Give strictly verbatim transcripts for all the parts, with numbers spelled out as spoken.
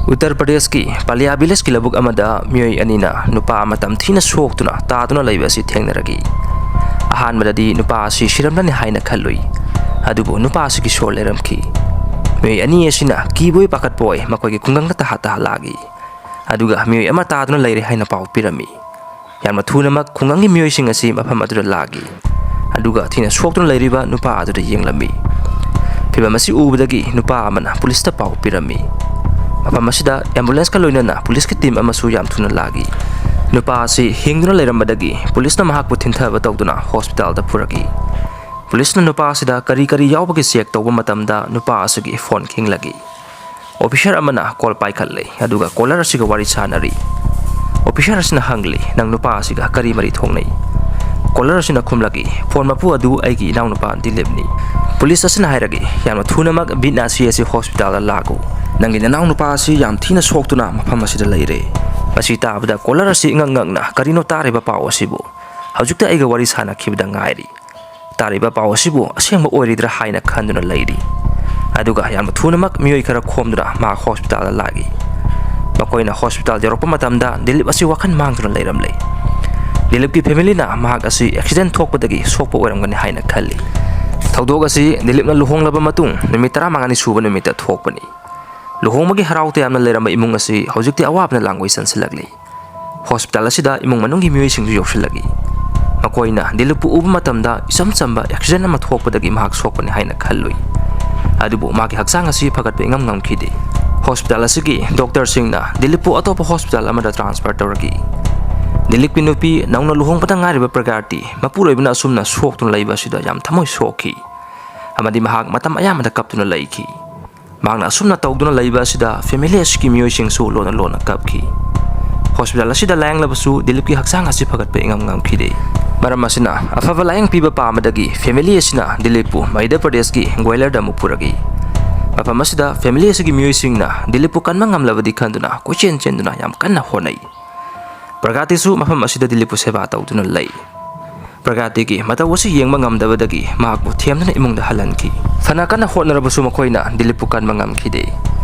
ꯎꯠꯇꯔ ꯄ꯭ꯔꯗꯦꯁꯀꯤ ꯄꯥꯂꯤꯌꯥ ꯚꯤꯂꯦꯖꯀꯤ ꯂꯧꯕꯨꯛ ꯑꯃꯗ ꯃꯤꯑꯣꯏ ꯑꯅꯤꯅ ꯅꯨꯄꯥ ꯑꯃ ꯇꯝꯊꯤꯅ ꯁꯣꯛꯇꯨꯅ ꯇꯥꯗꯨꯅ ꯂꯩꯕ ꯑꯁꯤ ꯊꯦꯡꯅꯔꯛꯏ꯫ ꯑꯍꯥꯟꯕꯗꯗꯤ ꯅꯨꯄꯥ ꯑꯁꯤ ꯁꯤꯔꯝꯂꯅꯤ ꯍꯥꯏꯅ ꯈꯜꯂꯨꯏ꯫ ꯑꯗꯨꯕꯨ ꯅꯨꯄꯥ ꯑꯁꯤꯒꯤ ꯁꯣꯔ ꯂꯩꯔꯝꯈꯤ꯫ ꯃꯤꯑꯣꯏ ꯑꯅꯤ ꯑꯁꯤꯅ ꯀꯤꯕꯣꯏ ꯄꯥꯈꯠꯄꯣꯏ ꯃꯈꯣꯏꯒꯤ ꯈꯨꯡꯒꯪꯗ ꯇꯍꯥ ꯇꯍꯥ ꯂꯥꯛꯏ꯫ ꯑꯗꯨꯒ ꯃꯤꯑꯣꯏ ꯑꯃ ꯇꯥꯗꯨꯅ ꯂꯩꯔꯦ ꯍꯥꯏꯅ ꯄꯥꯎ ꯄꯤꯔꯝꯃꯤ꯫ ꯌꯥꯝꯅ ꯊꯨꯅꯃꯛ ꯈꯨꯡꯒꯪꯒꯤ ꯃꯤꯑꯣꯏꯁꯤꯡ ꯑꯁꯤ ꯃꯐꯝ ꯑꯗꯨꯗ ꯂꯥꯛꯏ꯫ ꯑꯗꯨꯒ ꯊꯤꯅ ꯁꯣꯛꯇꯨꯅ ꯂꯩꯔꯤꯕ ꯅꯨꯄꯥ ꯑꯗꯨꯗ ꯌꯦꯡꯂꯝꯃꯤ꯫ ꯐꯤꯚꯝ ꯑꯁꯤ ꯎꯕꯗꯒꯤ ꯅꯨꯄꯥ ꯑꯃꯅ ꯄꯨꯂꯤꯁꯇ ꯄꯥꯎ ꯄꯤꯔꯝꯃꯤ꯫ ꯃꯐꯝ ꯑꯁꯤꯗ ꯑꯦꯝꯕꯨꯂꯦꯟꯁꯀ ꯂꯣꯏꯅꯅ ꯄꯨꯂꯤꯁꯀꯤ ꯇꯤꯝ ꯑꯃꯁꯨ ꯌꯥꯝ ꯊꯨꯅ ꯂꯥꯛꯏ꯫ ꯅꯨꯄꯥ ꯑꯁꯤ ꯍꯤꯡꯗꯨꯅ ꯂꯩꯔꯝꯕꯗꯒꯤ ꯄꯨꯂꯤꯁꯅ ꯃꯍꯥꯛꯄꯨ ꯊꯤꯟꯊꯕ ꯇꯧꯗꯨꯅ ꯍꯣꯁꯄꯤꯇꯥꯜꯗ ꯄꯨꯔꯛꯏ꯫ ꯄꯨꯂꯤꯁꯅ ꯅꯨꯄꯥ ꯑꯁꯤꯗ ꯀꯔꯤ ꯀꯔꯤ ꯌꯥꯎꯕꯒꯦ ꯆꯦꯛ ꯇꯧꯕ ꯃꯇꯝꯗ ꯅꯨꯄꯥ ꯑꯁꯤꯒꯤ ꯐꯣꯟ ꯈꯤꯡꯂꯛꯏ꯫ ꯑꯣꯐꯤꯁꯥꯔ ꯑꯃꯅ ꯀꯣꯜ ꯄꯥꯏꯈꯠꯂꯦ, ꯑꯗꯨꯒ ꯀꯣꯂꯔ ꯑꯁꯤꯒ ꯋꯥꯔꯤ ꯁꯥꯅꯔꯤ꯫ ꯑꯣꯐꯤꯁꯥꯔ ꯑꯁꯤꯅ ꯍꯪꯂꯤ, "ꯅꯪ ꯅꯨꯄꯥ ꯑꯁꯤꯒ ꯀꯔꯤ ꯃꯔꯤ ꯊꯣꯛꯅꯩ?" ꯀꯣꯂꯔ ꯑꯁꯤꯅ ꯈꯨꯝꯂꯛꯏ, "ꯐꯣꯟ ꯃꯄꯨ ꯑꯗꯨ ꯑꯩꯒꯤ ꯏꯅꯥꯎꯅꯨꯄꯥ ꯗꯤꯂꯤꯞꯅꯤ꯫" ꯄꯨꯂꯤꯁ ꯑꯁꯤꯅ ꯍꯥꯏꯔꯛꯏ, "ꯌꯥꯝꯅ ꯊꯨꯅꯃꯛ ꯕꯤꯠꯅꯥꯁꯤ ꯑꯁꯤ ꯍꯣꯁꯄꯤꯇꯥꯜꯗ ꯂꯥꯛꯎ꯫ ꯅꯪꯒꯤ ꯅꯅꯥꯎꯅꯨꯄꯥ ꯑꯁꯤ ꯌꯥꯝ ꯊꯤꯅ ꯁꯣꯛꯇꯨꯅ ꯃꯐꯝ ꯑꯁꯤꯗ ꯂꯩꯔꯦ꯫" ꯃꯁꯤ ꯇꯥꯕꯗ ꯀꯣꯂꯔ ꯑꯁꯤ ꯏꯉꯛ ꯉꯛꯅ, "ꯀꯔꯤꯅꯣ ꯇꯥꯔꯤꯕ ꯄꯥꯎ ꯑꯁꯤꯕꯨ? ꯍꯧꯖꯤꯛꯇ ꯑꯩꯒ ꯋꯥꯔꯤ ꯁꯥꯅꯈꯤꯕꯗ ꯉꯥꯏꯔꯤ꯫ ꯇꯥꯔꯤꯕ ꯄꯥꯎ ꯑꯁꯤꯕꯨ ꯑꯁꯦꯡꯕ ꯑꯣꯏꯔꯤꯗ꯭ꯔꯥ?" ꯍꯥꯏꯅ ꯈꯟꯗꯨꯅ ꯂꯩꯔꯤ꯫ ꯑꯗꯨꯒ ꯌꯥꯝꯅ ꯊꯨꯅꯃꯛ ꯃꯤꯑꯣꯏ ꯈꯔ ꯈꯣꯝꯗꯨꯅ ꯃꯍꯥꯛ ꯍꯣꯁꯄꯤꯇꯥꯜꯗ ꯂꯥꯛꯏ꯫ ꯃꯈꯣꯏꯅ ꯍꯣꯁꯄꯤꯇꯥꯜ ꯌꯧꯔꯛꯄ ꯃꯇꯝꯗ ꯗꯤꯂꯤꯞ ꯑꯁꯤ ꯋꯥꯈꯜ ꯃꯥꯡꯗꯨꯅ ꯂꯩꯔꯝꯂꯦ꯫ ꯗꯤꯂꯤꯞꯀꯤ ꯐꯦꯃꯤꯂꯤꯅ ꯃꯍꯥꯛ ꯑꯁꯤ ꯑꯦꯛꯁꯤꯗꯦꯟ ꯊꯣꯛꯄꯗꯒꯤ ꯁꯣꯛꯄ ꯑꯣꯏꯔꯝꯒꯅꯤ ꯍꯥꯏꯅ ꯈꯜꯂꯤ꯫ ꯊꯧꯗꯣꯛ ꯑꯁꯤ ꯗꯤꯂꯤꯞꯅ ꯂꯨꯍꯣꯡꯂꯕ ꯃꯇꯨꯡ ꯅꯨꯃꯤꯠ ꯇꯔꯥꯃꯉꯥꯅꯤ ꯁꯨꯕ ꯅꯨꯃꯤꯠꯇ ꯊꯣꯛꯄꯅꯤ꯫ ꯂꯨꯍꯣꯡꯕꯒꯤ ꯍꯔꯥꯎ ꯇꯌꯥꯝꯅ ꯂꯩꯔꯝꯕ ꯏꯃꯨꯡ ꯑꯁꯤ ꯍꯧꯖꯤꯛꯇꯤ ꯑꯋꯥꯕꯅ ꯂꯥꯡꯒꯣꯏ ꯆꯟꯁꯤꯜꯂꯛꯂꯤ꯫ ꯍꯣꯁꯄꯤꯇꯥꯜ ꯑꯁꯤꯗ ꯏꯃꯨꯡ ꯃꯅꯨꯡꯒꯤ ꯃꯤꯑꯣꯏꯁꯤꯡꯁꯨ ꯌꯧꯁꯤꯜꯂꯛꯏ꯫ ꯃꯈꯣꯏꯅ ꯗꯤꯂꯤꯞꯄꯨ ꯎꯕ ꯃꯇꯝꯗ ꯏꯆꯝ ꯆꯝꯕ ꯑꯦꯛꯁꯤꯗꯦꯟ ꯑꯃ ꯊꯣꯛꯄꯗꯒꯤ ꯃꯍꯥꯛ ꯁꯣꯛꯄꯅꯤ ꯍꯥꯏꯅ ꯈꯜꯂꯨꯏ꯫ ꯑꯗꯨꯕꯨ ꯃꯍꯥꯛꯀꯤ ꯍꯛꯆꯥꯡ ꯑꯁꯤ ꯐꯒꯠꯄ ꯏꯉꯝ ꯉꯝꯈꯤꯗꯦ꯫ ꯍꯣꯁꯄꯤꯇꯥꯜ ꯑꯁꯤꯒꯤ ꯗꯣꯛꯇꯔꯁꯤꯡꯅ ꯗꯤꯂꯤꯞꯄꯨ ꯑꯇꯣꯞꯄ ꯍꯣꯁꯄꯤꯇꯥꯜ ꯑꯃꯗ ꯇ꯭ꯔꯥꯟꯁꯐꯔ ꯇꯧꯔꯛꯈꯤ꯫ ꯗꯤꯂꯤꯞꯀꯤ ꯅꯨꯄꯤ ꯅꯧꯅ ꯂꯨꯍꯣꯡꯕꯗ ꯉꯥꯏꯔꯤꯕ ꯄ꯭ꯔꯒꯥꯇꯤ ꯃꯄꯨꯔꯣꯏꯕꯅ ꯑꯁꯨꯝꯅ ꯁꯣꯛꯇꯨꯅ ꯂꯩꯕ ꯑꯁꯤꯗ ꯌꯥꯝ ꯊꯃꯣꯏ ꯁꯣꯛꯈꯤ ꯑꯃꯗꯤ ꯃꯍꯥꯛ ꯃꯇꯝ ꯑꯌꯥꯝꯕꯗ ꯀꯞꯇꯨꯅ ꯂꯩꯈꯤ꯫ ꯃꯍꯥꯛꯅ ꯑꯁꯨꯝꯅ ꯇꯧꯗꯨꯅ ꯂꯩꯕ ꯑꯁꯤꯗ ꯐꯦꯃꯤꯂꯤ ꯑꯁꯤꯒꯤ ꯃꯤꯑꯣꯏꯁꯤꯡꯁꯨ ꯂꯣꯟꯅ ꯂꯣꯟꯅ ꯀꯞꯈꯤ꯫ ꯍꯣꯁꯄꯤꯇꯥꯜ ꯑꯁꯤꯗ ꯂꯥꯌꯦꯡꯂꯕꯁꯨ ꯗꯤꯂꯤꯞꯀꯤ ꯍꯛꯆꯥꯡ ꯑꯁꯤ ꯐꯒꯠꯄ ꯏꯉꯝ ꯉꯝꯈꯤꯗꯦ꯫ ꯃꯔꯝ ꯑꯁꯤꯅ ꯑꯐꯕ ꯂꯥꯌꯦꯡ ꯄꯤꯕ ꯄꯥꯝꯕꯗꯒꯤ ꯐꯦꯃꯤꯂꯤ ꯑꯁꯤꯅ ꯗꯤꯂꯤꯞꯄꯨ ꯃꯙ꯭ꯌ ꯄ꯭ꯔꯗꯦꯁꯀꯤ ꯒ꯭ꯋꯥꯂꯤꯌꯔꯗ ꯑꯃꯨꯛ ꯄꯨꯔꯛꯏ꯫ ꯃꯐꯝ ꯑꯁꯤꯗ ꯐꯦꯃꯤꯂꯤ ꯑꯁꯤꯒꯤ ꯃꯤꯑꯣꯏꯁꯤꯡꯅ ꯗꯤꯂꯤꯞꯄꯨ ꯀꯟꯕ ꯉꯝꯂꯕꯗꯤ ꯈꯟꯗꯨꯅ ꯀꯣꯏꯆꯦꯟ ꯆꯦꯟꯗꯨꯅ ꯌꯥꯝ ꯀꯟꯅ ꯍꯣꯠꯅꯩ꯫ ꯄ꯭ꯔꯒꯥꯇꯤꯁꯨ ꯃꯐꯝ ꯑꯁꯤꯗ ꯗꯤꯂꯤꯞꯄꯨ ꯁꯦꯕꯥ ꯇꯧꯗꯨꯅ ꯂꯩ꯫ ꯄ꯭ꯔꯒꯥꯇꯤꯒꯤ ꯃꯇꯧ ꯑꯁꯤ ꯌꯦꯡꯕ ꯉꯝꯗꯕꯗꯒꯤ ꯃꯍꯥꯛꯄꯨ ꯊꯦꯝꯗꯨꯅ ꯏꯃꯨꯡꯗ ꯍꯜꯍꯟꯈꯤ꯫ ꯐꯅ ꯀꯟꯅ ꯍꯣꯠꯅꯔꯕꯁꯨ ꯃꯈꯣꯏꯅ ꯗꯤꯂꯤꯞꯄꯨ ꯀꯟꯕ ꯉꯝꯈꯤꯗꯦ꯫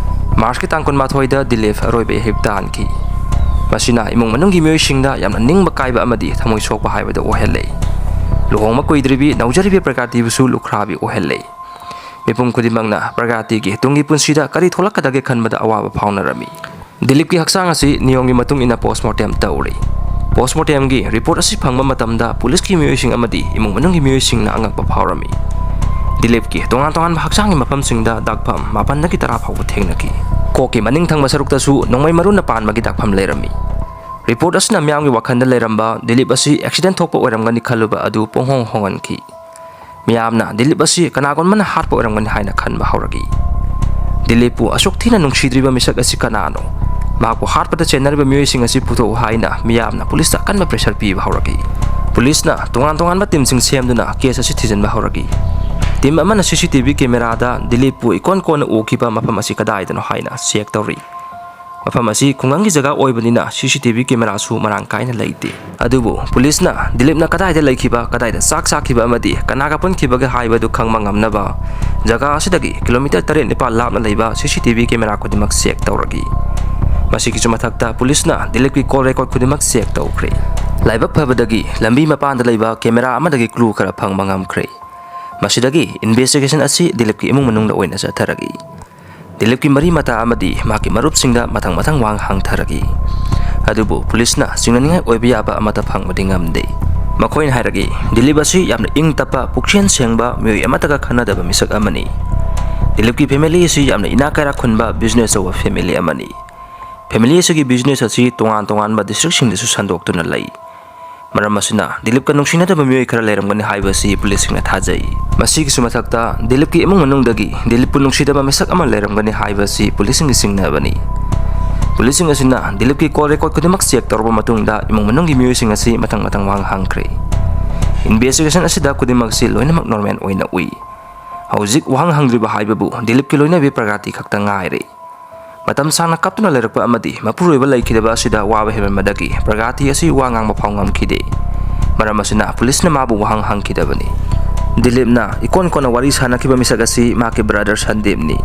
ꯃꯥꯔꯆꯀꯤ ꯇꯥꯡ ꯀꯨꯟꯃꯥꯊꯣꯏꯗ ꯗꯤꯂꯤꯞ ꯑꯔꯣꯏꯕ ꯏꯍꯤꯞ ꯇꯥꯍꯟꯈꯤ꯫ ꯃꯁꯤꯅ ꯏꯃꯨꯡ ꯃꯅꯨꯡꯒꯤ ꯃꯤꯑꯣꯏꯁꯤꯡꯗ ꯌꯥꯝꯅ ꯅꯤꯡꯕ ꯀꯥꯏꯕ ꯑꯃꯗꯤ ꯊꯃꯣꯏ ꯁꯣꯛꯄ ꯍꯥꯏꯕꯗꯨ ꯑꯣꯏꯍꯜꯂꯦ꯫ ꯂꯨꯍꯣꯡꯕ ꯀꯨꯏꯗ꯭ꯔꯤꯕꯤ ꯅꯧꯖꯔꯤꯕꯤ ꯄ꯭ꯔꯒꯥꯇꯤꯕꯨꯁꯨ ꯂꯨꯈ꯭ꯔꯥꯕꯤ ꯑꯣꯏꯍꯜꯂꯦ꯫ ꯃꯤꯄꯨꯝ ꯈꯨꯗꯤꯡꯃꯛꯅ ꯄ꯭ꯔꯒꯥꯇꯤꯒꯤ ꯇꯨꯡꯒꯤ ꯄꯨꯟꯁꯤꯗ ꯀꯔꯤ ꯊꯣꯛꯂꯛꯀꯗꯒꯦ ꯈꯟꯕꯗ ꯑꯋꯥꯕ ꯐꯥꯎꯅꯔꯝꯃꯤ꯫ ꯗꯤꯂꯤꯞꯀꯤ ꯍꯛꯆꯥꯡ ꯑꯁꯤ ꯅꯤꯌꯣꯝꯒꯤ ꯃꯇꯨꯡ ꯏꯟꯅ ꯄꯣꯁꯃꯣꯔꯇꯦꯝ ꯇꯧꯔꯤ꯫ ꯄꯣꯁꯃꯣꯔꯇꯦꯝꯒꯤ ꯔꯤꯄꯣꯔꯠ ꯑꯁꯤ ꯐꯪꯕ ꯃꯇꯝꯗ ꯄꯨꯂꯤꯁꯀꯤ ꯃꯤꯑꯣꯏꯁꯤꯡ ꯑꯃꯗꯤ ꯏꯃꯨꯡ ꯃꯅꯨꯡꯒꯤ ꯃꯤꯑꯣꯏꯁꯤꯡꯅ ꯑꯉꯛꯄ ꯐꯥꯎꯔꯝꯃꯤ꯫ ꯗꯤꯂꯤꯞꯀꯤ ꯇꯣꯉꯥꯟ ꯇꯣꯉꯥꯟꯕ ꯍꯛꯆꯥꯡꯒꯤ ꯃꯐꯝꯁꯤꯡꯗ ꯗꯥꯛꯐꯝ ꯃꯥꯄꯟꯗꯒꯤ ꯇꯔꯥ ꯐꯥꯎꯕ ꯊꯦꯡꯅꯈꯤ꯫ ꯀꯣꯛꯀꯤ ꯃꯅꯤꯡ ꯊꯪꯕ ꯁꯔꯨꯛꯇꯁꯨ ꯅꯣꯡꯃꯩ ꯃꯔꯨꯅ ꯄꯥꯟꯕꯒꯤ ꯗꯥꯛꯐꯝ ꯂꯩꯔꯝꯃꯤ꯫ ꯔꯤꯄꯣꯔꯠ ꯑꯁꯤꯅ ꯃꯤꯌꯥꯝꯒꯤ ꯋꯥꯈꯜꯗ ꯂꯩꯔꯝꯕ ꯗꯤꯂꯤꯞ ꯑꯁꯤ ꯑꯦꯛꯁꯤꯗꯦꯟ ꯊꯣꯛꯄ ꯑꯣꯏꯔꯝꯒꯅꯤ ꯈꯜꯂꯨꯕ ꯑꯗꯨ ꯄꯨꯡꯍꯣꯡ ꯍꯣꯡꯍꯟꯈꯤ꯫ ꯃꯤꯌꯥꯝꯅ ꯗꯤꯂꯤꯞ ꯑꯁꯤ ꯀꯅꯥꯒꯨꯝꯕꯅ ꯍꯥꯠꯄ ꯑꯣꯏꯔꯝꯒꯅꯤ ꯍꯥꯏꯅ ꯈꯟꯕ ꯍꯧꯔꯛꯏ꯫ ꯗꯤꯂꯤꯞꯄꯨ ꯑꯁꯨꯛ ꯊꯤꯅ ꯅꯨꯡꯁꯤꯗ꯭ꯔꯤꯕ ꯃꯤꯁꯛ ꯑꯁꯤ ꯀꯅꯥꯅꯣ? ꯃꯍꯥꯛꯄꯨ ꯍꯥꯠꯄꯗ ꯆꯦꯟꯅꯔꯤꯕ ꯃꯤꯑꯣꯏꯁꯤꯡ ꯑꯁꯤ ꯄꯨꯊꯣꯛꯎ ꯍꯥꯏꯅ ꯃꯤꯌꯥꯝꯅ ꯄꯨꯂꯤꯁꯇ ꯑꯀꯟꯕ ꯄ꯭ꯔꯦꯁꯔ ꯄꯤꯕ ꯍꯧꯔꯛꯏ꯫ ꯄꯨꯂꯤꯁꯅ ꯇꯣꯉꯥꯟ ꯇꯣꯉꯥꯟꯕ ꯇꯤꯝꯁꯤꯡ ꯁꯦꯝꯗꯨꯅ ꯀꯦꯁ ꯑꯁꯤ ꯊꯤꯖꯤꯟꯕ ꯍꯧꯔꯛꯏ꯫ ꯇꯤꯝ ꯑꯃꯅ ꯁꯤ ꯁꯤ ꯇꯤ ꯚꯤ ꯀꯦꯃꯦꯔꯥꯗ ꯗꯤꯂꯤꯞꯄꯨ ꯏꯀꯣꯟ ꯀꯣꯟꯅ ꯎꯈꯤꯕ ꯃꯐꯝ ꯑꯁꯤ ꯀꯗꯥꯏꯗꯅꯣ ꯍꯥꯏꯅ ꯆꯦꯛ ꯇꯧꯔꯤ꯫ ꯃꯐꯝ ꯑꯁꯤ ꯈꯨꯡꯒꯪꯒꯤ ꯖꯒꯥ ꯑꯣꯏꯕꯅꯤꯅ ꯁꯤ ꯁꯤ ꯇꯤ ꯚꯤ ꯀꯦꯃꯦꯔꯥꯁꯨ ꯃꯔꯥꯡ ꯀꯥꯏꯅ ꯂꯩꯇꯦ꯫ ꯑꯗꯨꯕꯨ ꯄꯨꯂꯤꯁꯅ ꯗꯤꯂꯤꯞꯅ ꯀꯗꯥꯏꯗ ꯂꯩꯈꯤꯕ, ꯀꯗꯥꯏꯗ ꯆꯥꯛ ꯆꯥꯈꯤꯕ ꯑꯃꯗꯤ ꯀꯅꯥꯒ ꯄꯨꯟꯈꯤꯕꯒꯦ ꯍꯥꯏꯕꯗꯨ ꯈꯪꯕ ꯉꯝꯅꯕ ꯖꯒꯥ ꯑꯁꯤꯗꯒꯤ ꯀꯤꯂꯣꯃꯤꯇꯔ ꯇꯔꯦꯠ ꯅꯤꯄꯥꯜ ꯂꯥꯞꯅ ꯂꯩꯕ ꯁꯤ ꯁꯤ ꯇꯤ ꯚꯤ ꯀꯦꯃꯦꯔꯥ ꯈꯨꯗꯤꯡꯃꯛ ꯆꯦꯛ ꯇꯧꯔꯛꯏ꯫ ꯃꯁꯤꯒꯤꯁꯨ ꯃꯊꯛꯇ ꯄꯨꯂꯤꯁꯅ ꯗꯤꯂꯤꯞꯀꯤ ꯀꯣꯜ ꯔꯦꯀꯣꯔꯗ ꯈꯨꯗꯤꯡꯃꯛ ꯆꯦꯛ ꯇꯧꯈ꯭ꯔꯦ꯫ ꯂꯥꯏꯕꯛ ꯐꯕꯗꯒꯤ ꯂꯝꯕꯤ ꯃꯄꯥꯟꯗ ꯂꯩꯕ ꯀꯦꯃꯦꯔꯥ ꯑꯃꯗꯒꯤ ꯀ꯭ꯂꯨ ꯈꯔ ꯐꯪꯕ ꯉꯝꯈ꯭ꯔꯦ꯫ ꯃꯁꯤꯗꯒꯤ ꯏꯟꯚꯦꯁꯇꯤꯒꯦꯁꯟ ꯑꯁꯤ ꯗꯤꯂꯤꯞꯀꯤ ꯏꯃꯨꯡ ꯃꯅꯨꯡꯗ ꯑꯣꯏꯅ ꯆꯠꯊꯔꯛꯏ꯫ ꯗꯤꯂꯤꯞꯀꯤ ꯃꯔꯤ ꯃꯇꯥ ꯑꯃꯗꯤ ꯃꯍꯥꯛꯀꯤ ꯃꯔꯨꯞꯁꯤꯡꯗ ꯃꯊꯪ ꯃꯊꯪ ꯋꯥꯍꯪ ꯍꯪꯊꯔꯛꯏ꯫ ꯑꯗꯨꯕꯨ ꯄꯨꯂꯤꯁꯅ ꯆꯤꯡꯅꯅꯤꯡꯉꯥꯏ ꯑꯣꯏꯕ ꯌꯥꯕ ꯑꯃꯠꯇ ꯐꯪꯕꯗꯤ ꯉꯝꯗꯦ꯫ ꯃꯈꯣꯏꯅ ꯍꯥꯏꯔꯛꯏ, ꯗꯤꯂꯤꯞ ꯑꯁꯤ ꯌꯥꯝꯅ ꯏꯪ ꯇꯞꯄ, ꯄꯨꯛꯆꯦꯜ ꯁꯦꯡꯕ ꯃꯤꯑꯣꯏ ꯑꯃꯠꯇꯒ ꯈꯟꯅꯗꯕ ꯃꯤꯁꯛ ꯑꯃꯅꯤ꯫ ꯗꯤꯂꯤꯞꯀꯤ ꯐꯦꯃꯤꯂꯤ ꯑꯁꯤ ꯌꯥꯝꯅ ꯏꯅꯥꯛ ꯀꯩꯔꯥꯛ ꯈꯨꯟꯕ ꯕꯤꯖꯤꯅꯦꯁ ꯇꯧꯕ ꯐꯦꯃꯤꯂꯤ ꯑꯃꯅꯤ꯫ ꯐꯦꯃꯤꯂꯤ ꯑꯁꯤꯒꯤ ꯕꯤꯖꯤꯅꯦꯁ ꯑꯁꯤ ꯇꯣꯉꯥꯟ ꯇꯣꯉꯥꯟꯕ ꯗꯤꯁꯇ꯭ꯔꯤꯛꯁꯤꯡꯗꯁꯨ ꯁꯟꯗꯣꯛꯇꯨꯅ ꯂꯩ꯫ ꯃꯔꯝ ꯑꯁꯤꯅ ꯗꯤꯂꯤꯞꯀ ꯅꯨꯡꯁꯤꯅꯗꯕ ꯃꯤꯑꯣꯏ ꯈꯔ ꯂꯩꯔꯝꯒꯅꯤ ꯍꯥꯏꯕꯁꯤ ꯄꯨꯂꯤꯁꯁꯤꯡꯅ ꯊꯥꯖꯩ꯫ ꯃꯁꯤꯒꯤꯁꯨ ꯃꯊꯛꯇ ꯗꯤꯂꯤꯞꯀꯤ ꯏꯃꯨꯡ ꯃꯅꯨꯡꯗꯒꯤ ꯗꯤꯂꯤꯞꯄꯨ ꯅꯨꯡꯁꯤꯗꯕ ꯃꯤꯁꯛ ꯑꯃ ꯂꯩꯔꯝꯒꯅꯤ ꯍꯥꯏꯕꯁꯤ ꯄꯨꯂꯤꯁꯁꯤꯡꯒꯤ ꯆꯤꯡꯅꯕꯅꯤ꯫ ꯄꯨꯂꯤꯁꯁꯤꯡ ꯑꯁꯤꯅ ꯗꯤꯂꯤꯞꯀꯤ ꯀꯣꯜ ꯔꯦꯀꯣꯔꯗ ꯈꯨꯗꯤꯡꯃꯛ ꯆꯦꯛ ꯇꯧꯔꯕ ꯃꯇꯨꯡꯗ ꯏꯃꯨꯡ ꯃꯅꯨꯡꯒꯤ ꯃꯤꯑꯣꯏꯁꯤꯡ ꯑꯁꯤ ꯃꯊꯪ ꯃꯊꯪ ꯋꯥꯍꯪ ꯍꯪꯈ꯭ꯔꯦ꯫ ꯏꯟꯚꯦꯁꯇꯤꯒꯦꯁꯟ ꯑꯁꯤꯗ ꯈꯨꯗꯤꯡꯃꯛꯁꯤ ꯂꯣꯏꯅꯃꯛ ꯅꯣꯔꯃꯦꯜ ꯑꯣꯏꯅ ꯎꯏ꯫ ꯍꯧꯖꯤꯛ ꯋꯥꯍꯪ ꯍꯪꯗ꯭ꯔꯤꯕ ꯍꯥꯏꯕꯕꯨ ꯗꯤꯂꯤꯞꯀꯤ ꯂꯣꯏꯅꯕꯤ ꯄ꯭ꯔꯒꯥꯇꯤ ꯈꯛꯇ ꯉꯥꯏꯔꯦ꯫ ꯃꯇꯝ ꯁꯥꯡꯅ ꯀꯞꯇꯨꯅ ꯂꯩꯔꯛꯄ ꯑꯃꯗꯤ ꯃꯄꯨꯔꯣꯏꯕ ꯂꯩꯈꯤꯗꯕ ꯑꯁꯤꯗ ꯋꯥꯕ ꯍꯦꯟꯃꯟꯕꯗꯒꯤ ꯄ꯭ꯔꯒꯥꯇꯤ ꯑꯁꯤ ꯋꯥ ꯉꯥꯡꯕ ꯐꯥꯎ ꯉꯝꯈꯤꯗꯦ꯫ ꯃꯔꯝ ꯑꯁꯤꯅ ꯄꯨꯂꯤꯁꯅ ꯃꯥꯕꯨ ꯋꯥꯍꯪ ꯍꯪꯈꯤꯗꯕꯅꯤ꯫ ꯗꯤꯂꯤꯞꯅ ꯏꯀꯣꯟ ꯀꯣꯟꯅ ꯋꯥꯔꯤ ꯁꯥꯅꯈꯤꯕ ꯃꯤꯁꯛ ꯑꯁꯤ ꯃꯍꯥꯛꯀꯤ ꯕ꯭ꯔꯗꯔ ꯁꯟꯗꯤꯞꯅꯤ꯫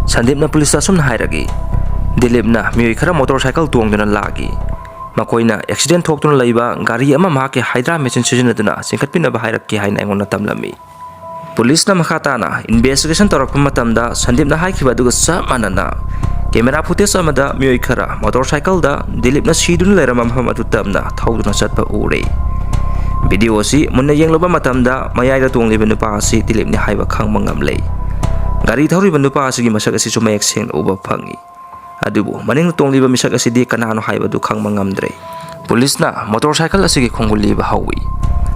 ꯁꯟꯗꯤꯞꯅ ꯄꯨꯂꯤꯁꯇ ꯑꯁꯨꯝꯅ ꯍꯥꯏꯔꯛꯏ, "ꯗꯤꯂꯤꯞꯅ ꯃꯤꯑꯣꯏ ꯈꯔ ꯃꯣꯇꯣꯔ ꯁꯥꯏꯀꯜ ꯇꯣꯡꯗꯨꯅ ꯂꯥꯛꯏ꯫ ꯃꯈꯣꯏꯅ ꯑꯦꯛꯁꯤꯗꯦꯟ ꯊꯣꯛꯇꯨꯅ ꯂꯩꯕ ꯒꯥꯔꯤ ꯑꯃ ꯃꯍꯥꯛꯀꯤ ꯍꯥꯏꯗ꯭ꯔꯥ ꯃꯦꯆꯤꯟ ꯁꯤꯖꯤꯟꯅꯗꯨꯅ ꯆꯤꯡꯈꯠꯄꯤꯅꯕ ꯍꯥꯏꯔꯛꯈꯤ" ꯍꯥꯏꯅ ꯑꯩꯉꯣꯟꯗ ꯇꯝꯂꯝꯃꯤ꯫ ꯄꯨꯂꯤꯁꯅ ꯃꯈꯥ ꯇꯥꯅ ꯏꯟꯚꯦꯁꯇꯤꯒꯦꯁꯟ ꯇꯧꯔꯛꯄ ꯃꯇꯝꯗ ꯁꯟꯗꯤꯞꯅ ꯍꯥꯏꯈꯤꯕ ꯑꯗꯨꯒ ꯆꯞ ꯃꯥꯟꯅꯅ ꯀꯦꯃꯦꯔꯥ ꯐꯨꯇꯦꯖ ꯑꯃꯗ ꯃꯤꯑꯣꯏ ꯈꯔ ꯃꯣꯇꯣꯔ ꯁꯥꯏꯀꯜꯗ ꯗꯤꯂꯤꯞꯅ ꯁꯤꯗꯨꯅ ꯂꯩꯔꯝꯕ ꯃꯐꯝ ꯑꯗꯨ ꯇꯝꯅ ꯊꯧꯗꯨꯅ ꯆꯠꯄ ꯎꯔꯦ꯫ ꯚꯤꯗꯤꯑꯣ ꯑꯁꯤ ꯃꯨꯟꯅ ꯌꯦꯡꯂꯨꯕ ꯃꯇꯝꯗ ꯃꯌꯥꯏꯗ ꯇꯣꯡꯂꯤꯕ ꯅꯨꯄꯥ ꯑꯁꯤ ꯗꯤꯂꯤꯞꯅꯤ ꯍꯥꯏꯕ ꯈꯪꯕ ꯉꯝꯂꯦ꯫ ꯒꯥꯔꯤ ꯊꯧꯔꯤꯕ ꯅꯨꯄꯥ ꯑꯁꯤꯒꯤ ꯃꯁꯛ ꯑꯁꯤꯁꯨ ꯃꯌꯦꯛ ꯁꯦꯡꯅ ꯎꯕ ꯐꯪꯏ꯫ ꯑꯗꯨꯕꯨ ꯃꯅꯤꯡꯗ ꯇꯣꯡꯂꯤꯕ ꯃꯤꯁꯛ ꯑꯁꯤꯗꯤ ꯀꯅꯥꯅꯣ ꯍꯥꯏꯕꯗꯨ ꯈꯪꯕ ꯉꯝꯗ꯭ꯔꯦ꯫ ꯄꯨꯂꯤꯁꯅ ꯃꯣꯇꯣꯔ ꯁꯥꯏꯀꯜ ꯑꯁꯤꯒꯤ ꯈꯣꯡꯒꯨꯜ ꯂꯤꯕ ꯍꯧꯏ꯫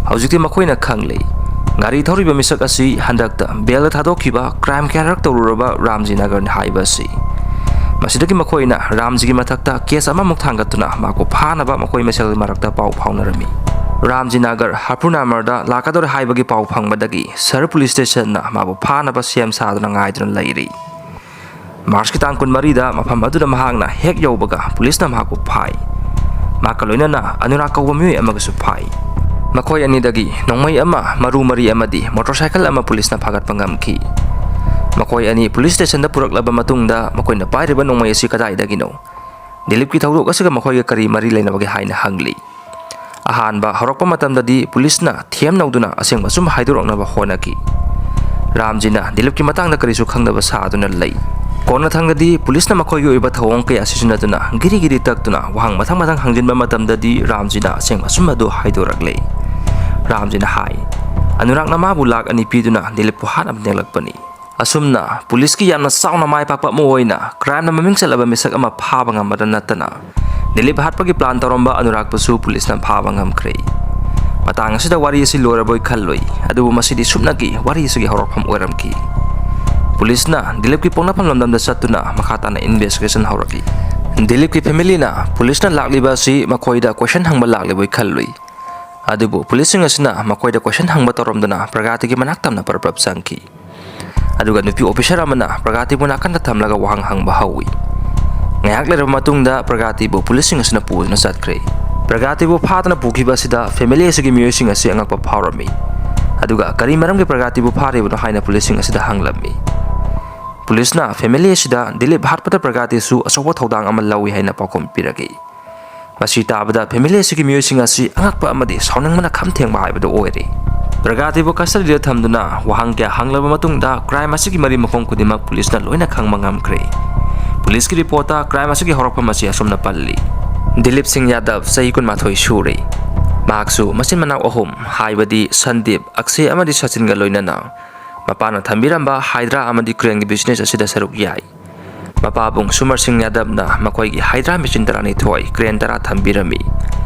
ꯍꯧꯖꯤꯛꯇꯤ ꯃꯈꯣꯏꯅ ꯈꯪꯂꯦ, ꯒꯥꯔꯤ ꯊꯧꯔꯤꯕ ꯃꯤꯁꯛ ꯑꯁꯤ ꯍꯟꯗꯛꯇ ꯕꯦꯜꯗ ꯊꯥꯗꯣꯛꯈꯤꯕ ꯀ꯭ꯔꯥꯏꯝ ꯀꯌꯥꯔꯛ ꯇꯧꯔꯨꯔꯕ ꯔꯥꯝꯖꯤ ꯅꯒꯔꯅꯤ ꯍꯥꯏꯕ ꯑꯁꯤ꯫ ꯃꯁꯤꯗꯒꯤ ꯃꯈꯣꯏꯅ ꯔꯥꯝꯖꯤꯒꯤ ꯃꯊꯛꯇ ꯀꯦꯁ ꯑꯃꯃꯨꯛ ꯊꯥꯡꯒꯠꯇꯨꯅ ꯃꯍꯥꯛꯄꯨ ꯐꯥꯅꯕ ꯃꯈꯣꯏ ꯃꯁꯦꯜꯒꯤ ꯃꯔꯛꯇ ꯄꯥꯎ ꯐꯥꯎꯅꯔꯝꯃꯤ꯫ ꯔꯥꯝꯖꯤ ꯅꯒꯔ ꯍꯥꯄꯨꯔ ꯅꯥꯃꯔꯗ ꯂꯥꯛꯀꯗꯧꯔꯦ ꯍꯥꯏꯕꯒꯤ ꯄꯥꯎ ꯐꯪꯕꯗꯒꯤ ꯁꯍꯔ ꯄꯨꯂꯤꯁ ꯁ꯭ꯇꯦꯁꯟꯅ ꯃꯥꯕꯨ ꯐꯥꯅꯕ ꯁꯦꯝ ꯁꯥꯗꯨꯅ ꯉꯥꯏꯗꯨꯅ ꯂꯩꯔꯤ꯫ ꯃꯥꯔꯆꯀꯤ ꯇꯥꯡ ꯀꯨꯟꯃꯔꯤꯗ ꯃꯐꯝ ꯑꯗꯨꯗ ꯃꯍꯥꯛꯅ ꯍꯦꯛ ꯌꯧꯕꯒ ꯄꯨꯂꯤꯁꯅ ꯃꯍꯥꯛꯄꯨ ꯐꯥꯏ꯫ ꯃꯍꯥꯛꯀ ꯂꯣꯏꯅꯅ ꯑꯅꯨꯔꯥꯒ ꯀꯧꯕ ꯃꯤꯑꯣꯏ ꯑꯃꯒꯁꯨ ꯐꯥꯏ꯫ ꯃꯈꯣꯏ ꯑꯅꯤꯗꯒꯤ ꯅꯣꯡꯃꯩ ꯑꯃ, ꯃꯔꯨ ꯃꯔꯤ ꯑꯃꯗꯤ ꯃꯣꯇꯣꯔ ꯁꯥꯏꯀꯜ ꯑꯃ ꯄꯨꯂꯤꯁꯅ ꯐꯥꯒꯠꯄ ꯉꯝꯈꯤ꯫ ꯃꯈꯣꯏ ꯑꯅꯤ ꯄꯨꯂꯤꯁ ꯁ꯭ꯇꯦꯁꯟꯗ ꯄꯨꯔꯛꯂꯕ ꯃꯇꯨꯡꯗ ꯃꯈꯣꯏꯅ ꯄꯥꯏꯔꯤꯕ ꯅꯣꯡꯃꯩ ꯑꯁꯤ ꯀꯗꯥꯏꯗꯒꯤꯅꯣ? ꯗꯤꯂꯤꯞꯀꯤ ꯊꯧꯗꯣꯛ ꯑꯁꯤꯒ ꯃꯈꯣꯏꯒ ꯀꯔꯤ ꯃꯔꯤ ꯂꯩꯅꯕꯒꯦ ꯍꯥꯏꯅ ꯍꯪꯂꯤ꯫ ꯑꯍꯥꯟꯕ ꯍꯧꯔꯛꯄ ꯃꯇꯝꯗꯗꯤ ꯄꯨꯂꯤꯁꯅ ꯊꯦꯝꯅꯧꯗꯨꯅ ꯑꯁꯦꯡꯕ ꯑꯆꯨꯝꯕ ꯍꯥꯏꯗꯣꯔꯛꯅꯕ ꯍꯣꯠꯅꯈꯤ꯫ ꯔꯥꯝꯖꯤꯅ ꯗꯤꯂꯤꯞꯀꯤ ꯃꯇꯥꯡꯗ ꯀꯔꯤꯁꯨ ꯈꯪꯗꯕ ꯁꯥꯗꯨꯅ ꯂꯩ꯫ ꯀꯣꯟꯅꯊꯪꯗꯗꯤ ꯄꯨꯂꯤꯁꯅ ꯃꯈꯣꯏꯒꯤ ꯑꯣꯏꯕ ꯊꯧꯑꯣꯡ ꯀꯌꯥ ꯁꯤꯖꯤꯟꯅꯗꯨꯅ ꯒꯤꯔꯤ ꯒꯤꯔꯤ ꯇꯛꯇꯨꯅ ꯋꯥꯍꯪ ꯃꯊꯪ ꯃꯊꯪ ꯍꯪꯖꯤꯟꯕ ꯃꯇꯝꯗꯗꯤ ꯔꯥꯝꯖꯤꯅ ꯑꯁꯦꯡꯕ ꯑꯆꯨꯝꯕ ꯑꯗꯨ ꯍꯥꯏꯗꯣꯔꯛꯂꯦ꯫ ꯔꯥꯝꯖꯤꯅ ꯍꯥꯏ, "ꯑꯅꯨꯔꯥꯒꯅ ꯃꯥꯕꯨ ꯂꯥꯛ ꯑꯅꯤ ꯄꯤꯗꯨꯅ ꯗꯤꯂꯤꯞꯄꯨ ꯍꯥꯠꯅꯕ ꯅꯦꯛꯂꯛꯄꯅꯤ"꯫ ꯑꯁꯨꯝꯅ ꯄꯨꯂꯤꯁꯀꯤ ꯌꯥꯝꯅ ꯆꯥꯎꯅ ꯃꯥꯏ ꯄꯥꯛꯄ ꯑꯃ ꯑꯣꯏꯅ ꯀ꯭ꯔꯥꯏꯝꯅ ꯃꯃꯤꯡ ꯆꯠꯂꯕ ꯃꯤꯁꯛ ꯑꯃ ꯐꯥꯕ ꯉꯝꯕꯗ ꯅꯠꯇꯅ ꯗꯤꯂꯤꯞ ꯍꯥꯠꯄꯒꯤ ꯄ꯭ꯂꯥꯟ ꯇꯧꯔꯝꯕ ꯑꯅꯨꯔꯥꯒꯄꯨꯁꯨ ꯄꯨꯂꯤꯁꯅ ꯐꯥꯕ ꯉꯝꯈ꯭ꯔꯦ꯫ ꯃꯇꯥꯡ ꯑꯁꯤꯗ ꯋꯥꯔꯤ ꯑꯁꯤ ꯂꯣꯏꯔꯕꯣꯏ ꯈꯜꯂꯨꯏ, ꯑꯗꯨꯕꯨ ꯃꯁꯤꯗꯤ ꯁꯨꯞꯅꯒꯤ ꯋꯥꯔꯤ ꯑꯁꯤꯒꯤ ꯍꯧꯔꯛꯐꯝ ꯑꯣꯏꯔꯝꯈꯤ꯫ ꯄꯨꯂꯤꯁꯅ ꯗꯤꯂꯤꯞꯀꯤ ꯄꯣꯛꯅꯐꯝ ꯂꯝꯗꯝꯗ ꯆꯠꯇꯨꯅ ꯃꯈꯥ ꯇꯥꯅ ꯏꯟꯚꯦꯁꯇꯤꯒꯦꯁꯟ ꯍꯧꯔꯛꯏ꯫ ꯗꯤꯂꯤꯞꯀꯤ ꯐꯦꯃꯤꯂꯤꯅ ꯄꯨꯂꯤꯁꯅ ꯂꯥꯛꯂꯤꯕ ꯑꯁꯤ ꯃꯈꯣꯏꯗ ꯀꯣꯏꯁꯟ ꯍꯪꯕ ꯂꯥꯛꯂꯤꯕꯣꯏ ꯈꯜꯂꯨꯏ꯫ ꯑꯗꯨꯕꯨ ꯄꯨꯂꯤꯁꯁꯤꯡ ꯑꯁꯤꯅ ꯃꯈꯣꯏꯗ ꯀꯣꯏꯁꯟ ꯍꯪꯕ ꯇꯧꯔꯝꯗꯨꯅ ꯄ꯭ꯔꯒꯥꯇꯤꯒꯤ ꯃꯅꯥꯛ ꯇꯝꯅ ꯄꯔꯞ ꯄꯔꯞ ꯆꯪꯈꯤ꯫ ꯑꯗꯨꯒ ꯅꯨꯄꯤ ꯑꯣꯐꯤꯁꯥꯔ ꯑꯃꯅ ꯄ꯭ꯔꯒꯥꯇꯤꯕꯨ ꯅꯥꯀꯟꯗ ꯊꯝꯂꯒ ꯋꯥꯍꯪ ꯍꯪꯕ ꯍꯧꯏ꯫ ꯉꯥꯏꯍꯥꯛ ꯂꯩꯔꯕ ꯃꯇꯨꯡꯗ ꯄ꯭ꯔꯒꯥꯇꯤꯕꯨ ꯄꯨꯂꯤꯁꯁꯤꯡ ꯑꯁꯤꯅ ꯄꯨꯗꯨꯅ ꯆꯠꯈ꯭ꯔꯦ꯫ ꯄ꯭ꯔꯒꯥꯇꯤꯕꯨ ꯐꯥꯗꯨꯅ ꯄꯨꯈꯤꯕ ꯑꯁꯤꯗ ꯐꯦꯃꯤꯂꯤ ꯑꯁꯤꯒꯤ ꯃꯤꯑꯣꯏꯁꯤꯡ ꯑꯁꯤ ꯑꯉꯛꯄ ꯐꯥꯎꯔꯝꯃꯤ꯫ ꯑꯗꯨꯒ ꯀꯔꯤ ꯃꯔꯝꯒꯤ ꯄ꯭ꯔꯒꯥꯇꯤꯕꯨ ꯐꯥꯔꯤꯕꯅꯣ ꯍꯥꯏꯅ ꯄꯨꯂꯤꯁꯁꯤꯡ ꯑꯁꯤꯗ ꯍꯪꯂꯝꯃꯤ꯫ ꯄꯨꯂꯤꯁꯅ ꯐꯦꯃꯤꯂꯤ ꯑꯁꯤꯗ ꯗꯤꯂꯤꯞ ꯍꯥꯠꯄꯗ ꯄ꯭ꯔꯒꯥꯇꯤꯁꯨ ꯑꯆꯧꯕ ꯊꯧꯗꯥꯡ ꯑꯃ ꯂꯧꯏ ꯍꯥꯏꯅ ꯄꯥꯎꯈꯨꯝ ꯄꯤꯔꯛꯏ꯫ ꯃꯁꯤ ꯇꯥꯕꯗ ꯐꯦꯃꯤꯂꯤ ꯑꯁꯤꯒꯤ ꯃꯤꯑꯣꯏꯁꯤꯡ ꯑꯁꯤ ꯑꯉꯛꯄ ꯑꯃꯗꯤ ꯁꯥꯎꯅꯤꯡꯕꯅ ꯈꯝ ꯊꯦꯡꯕ ꯍꯥꯏꯕꯗꯨ ꯑꯣꯏꯔꯦ꯫ ꯄ꯭ꯔꯒꯥꯇꯤꯕꯨ ꯀꯁꯇꯗꯤꯗ ꯊꯝꯗꯨꯅ ꯋꯥꯍꯪ ꯀꯌꯥ ꯍꯪꯂꯕ ꯃꯇꯨꯡꯗ ꯀ꯭ꯔꯥꯏꯝ ꯑꯁꯤꯒꯤ ꯃꯔꯤ ꯃꯈꯣꯡ ꯈꯨꯗꯤꯡꯃꯛ ꯄꯨꯂꯤꯁꯅ ꯂꯣꯏꯅ ꯈꯪꯕ ꯉꯝꯈ꯭ꯔꯦ꯫ ꯄꯨꯂꯤꯁꯀꯤ ꯔꯤꯄꯣꯔꯠꯇ ꯀ꯭ꯔꯥꯏꯝ ꯑꯁꯤꯒꯤ ꯍꯧꯔꯛꯐꯝ ꯑꯁꯤ ꯑꯁꯨꯝꯅ ꯄꯜꯂꯤ꯫ ꯗꯤꯂꯤꯞ ꯁꯤꯡ ꯌꯥꯗꯕ, ꯆꯍꯤ ꯀꯨꯟꯃꯥꯊꯣꯏ ꯁꯨꯔꯦ꯫ ꯃꯍꯥꯛꯁꯨ ꯃꯆꯤꯟ ꯃꯅꯥꯎ ꯑꯍꯨꯝ, ꯍꯥꯏꯕꯗꯤ ꯁꯟꯗꯤꯞ, ꯑꯛꯁꯦ ꯑꯃꯗꯤ ꯁꯆꯤꯟꯒ ꯂꯣꯏꯅꯅ ꯃꯄꯥꯅ ꯊꯝꯕꯤꯔꯝꯕ ꯍꯥꯏꯗ꯭ꯔꯥ ꯑꯃꯗꯤ ꯀ꯭ꯔꯦꯟꯒꯤ ꯕꯤꯖꯤꯅꯦꯁ ꯑꯁꯤꯗ ꯁꯔꯨꯛ ꯌꯥꯏ꯫ ꯃꯄꯥꯕꯨꯡ ꯁꯨꯃꯔ ꯁꯤꯡ ꯌꯥꯗꯕꯅ ꯃꯈꯣꯏꯒꯤ ꯍꯥꯏꯗ꯭ꯔꯥ ꯃꯦꯆꯤꯟ ꯇꯔꯥꯅꯤꯊꯣꯏ, ꯀ꯭ꯔꯦꯟ ꯇꯔꯥ ꯊꯝꯕꯤꯔꯝꯃꯤ꯫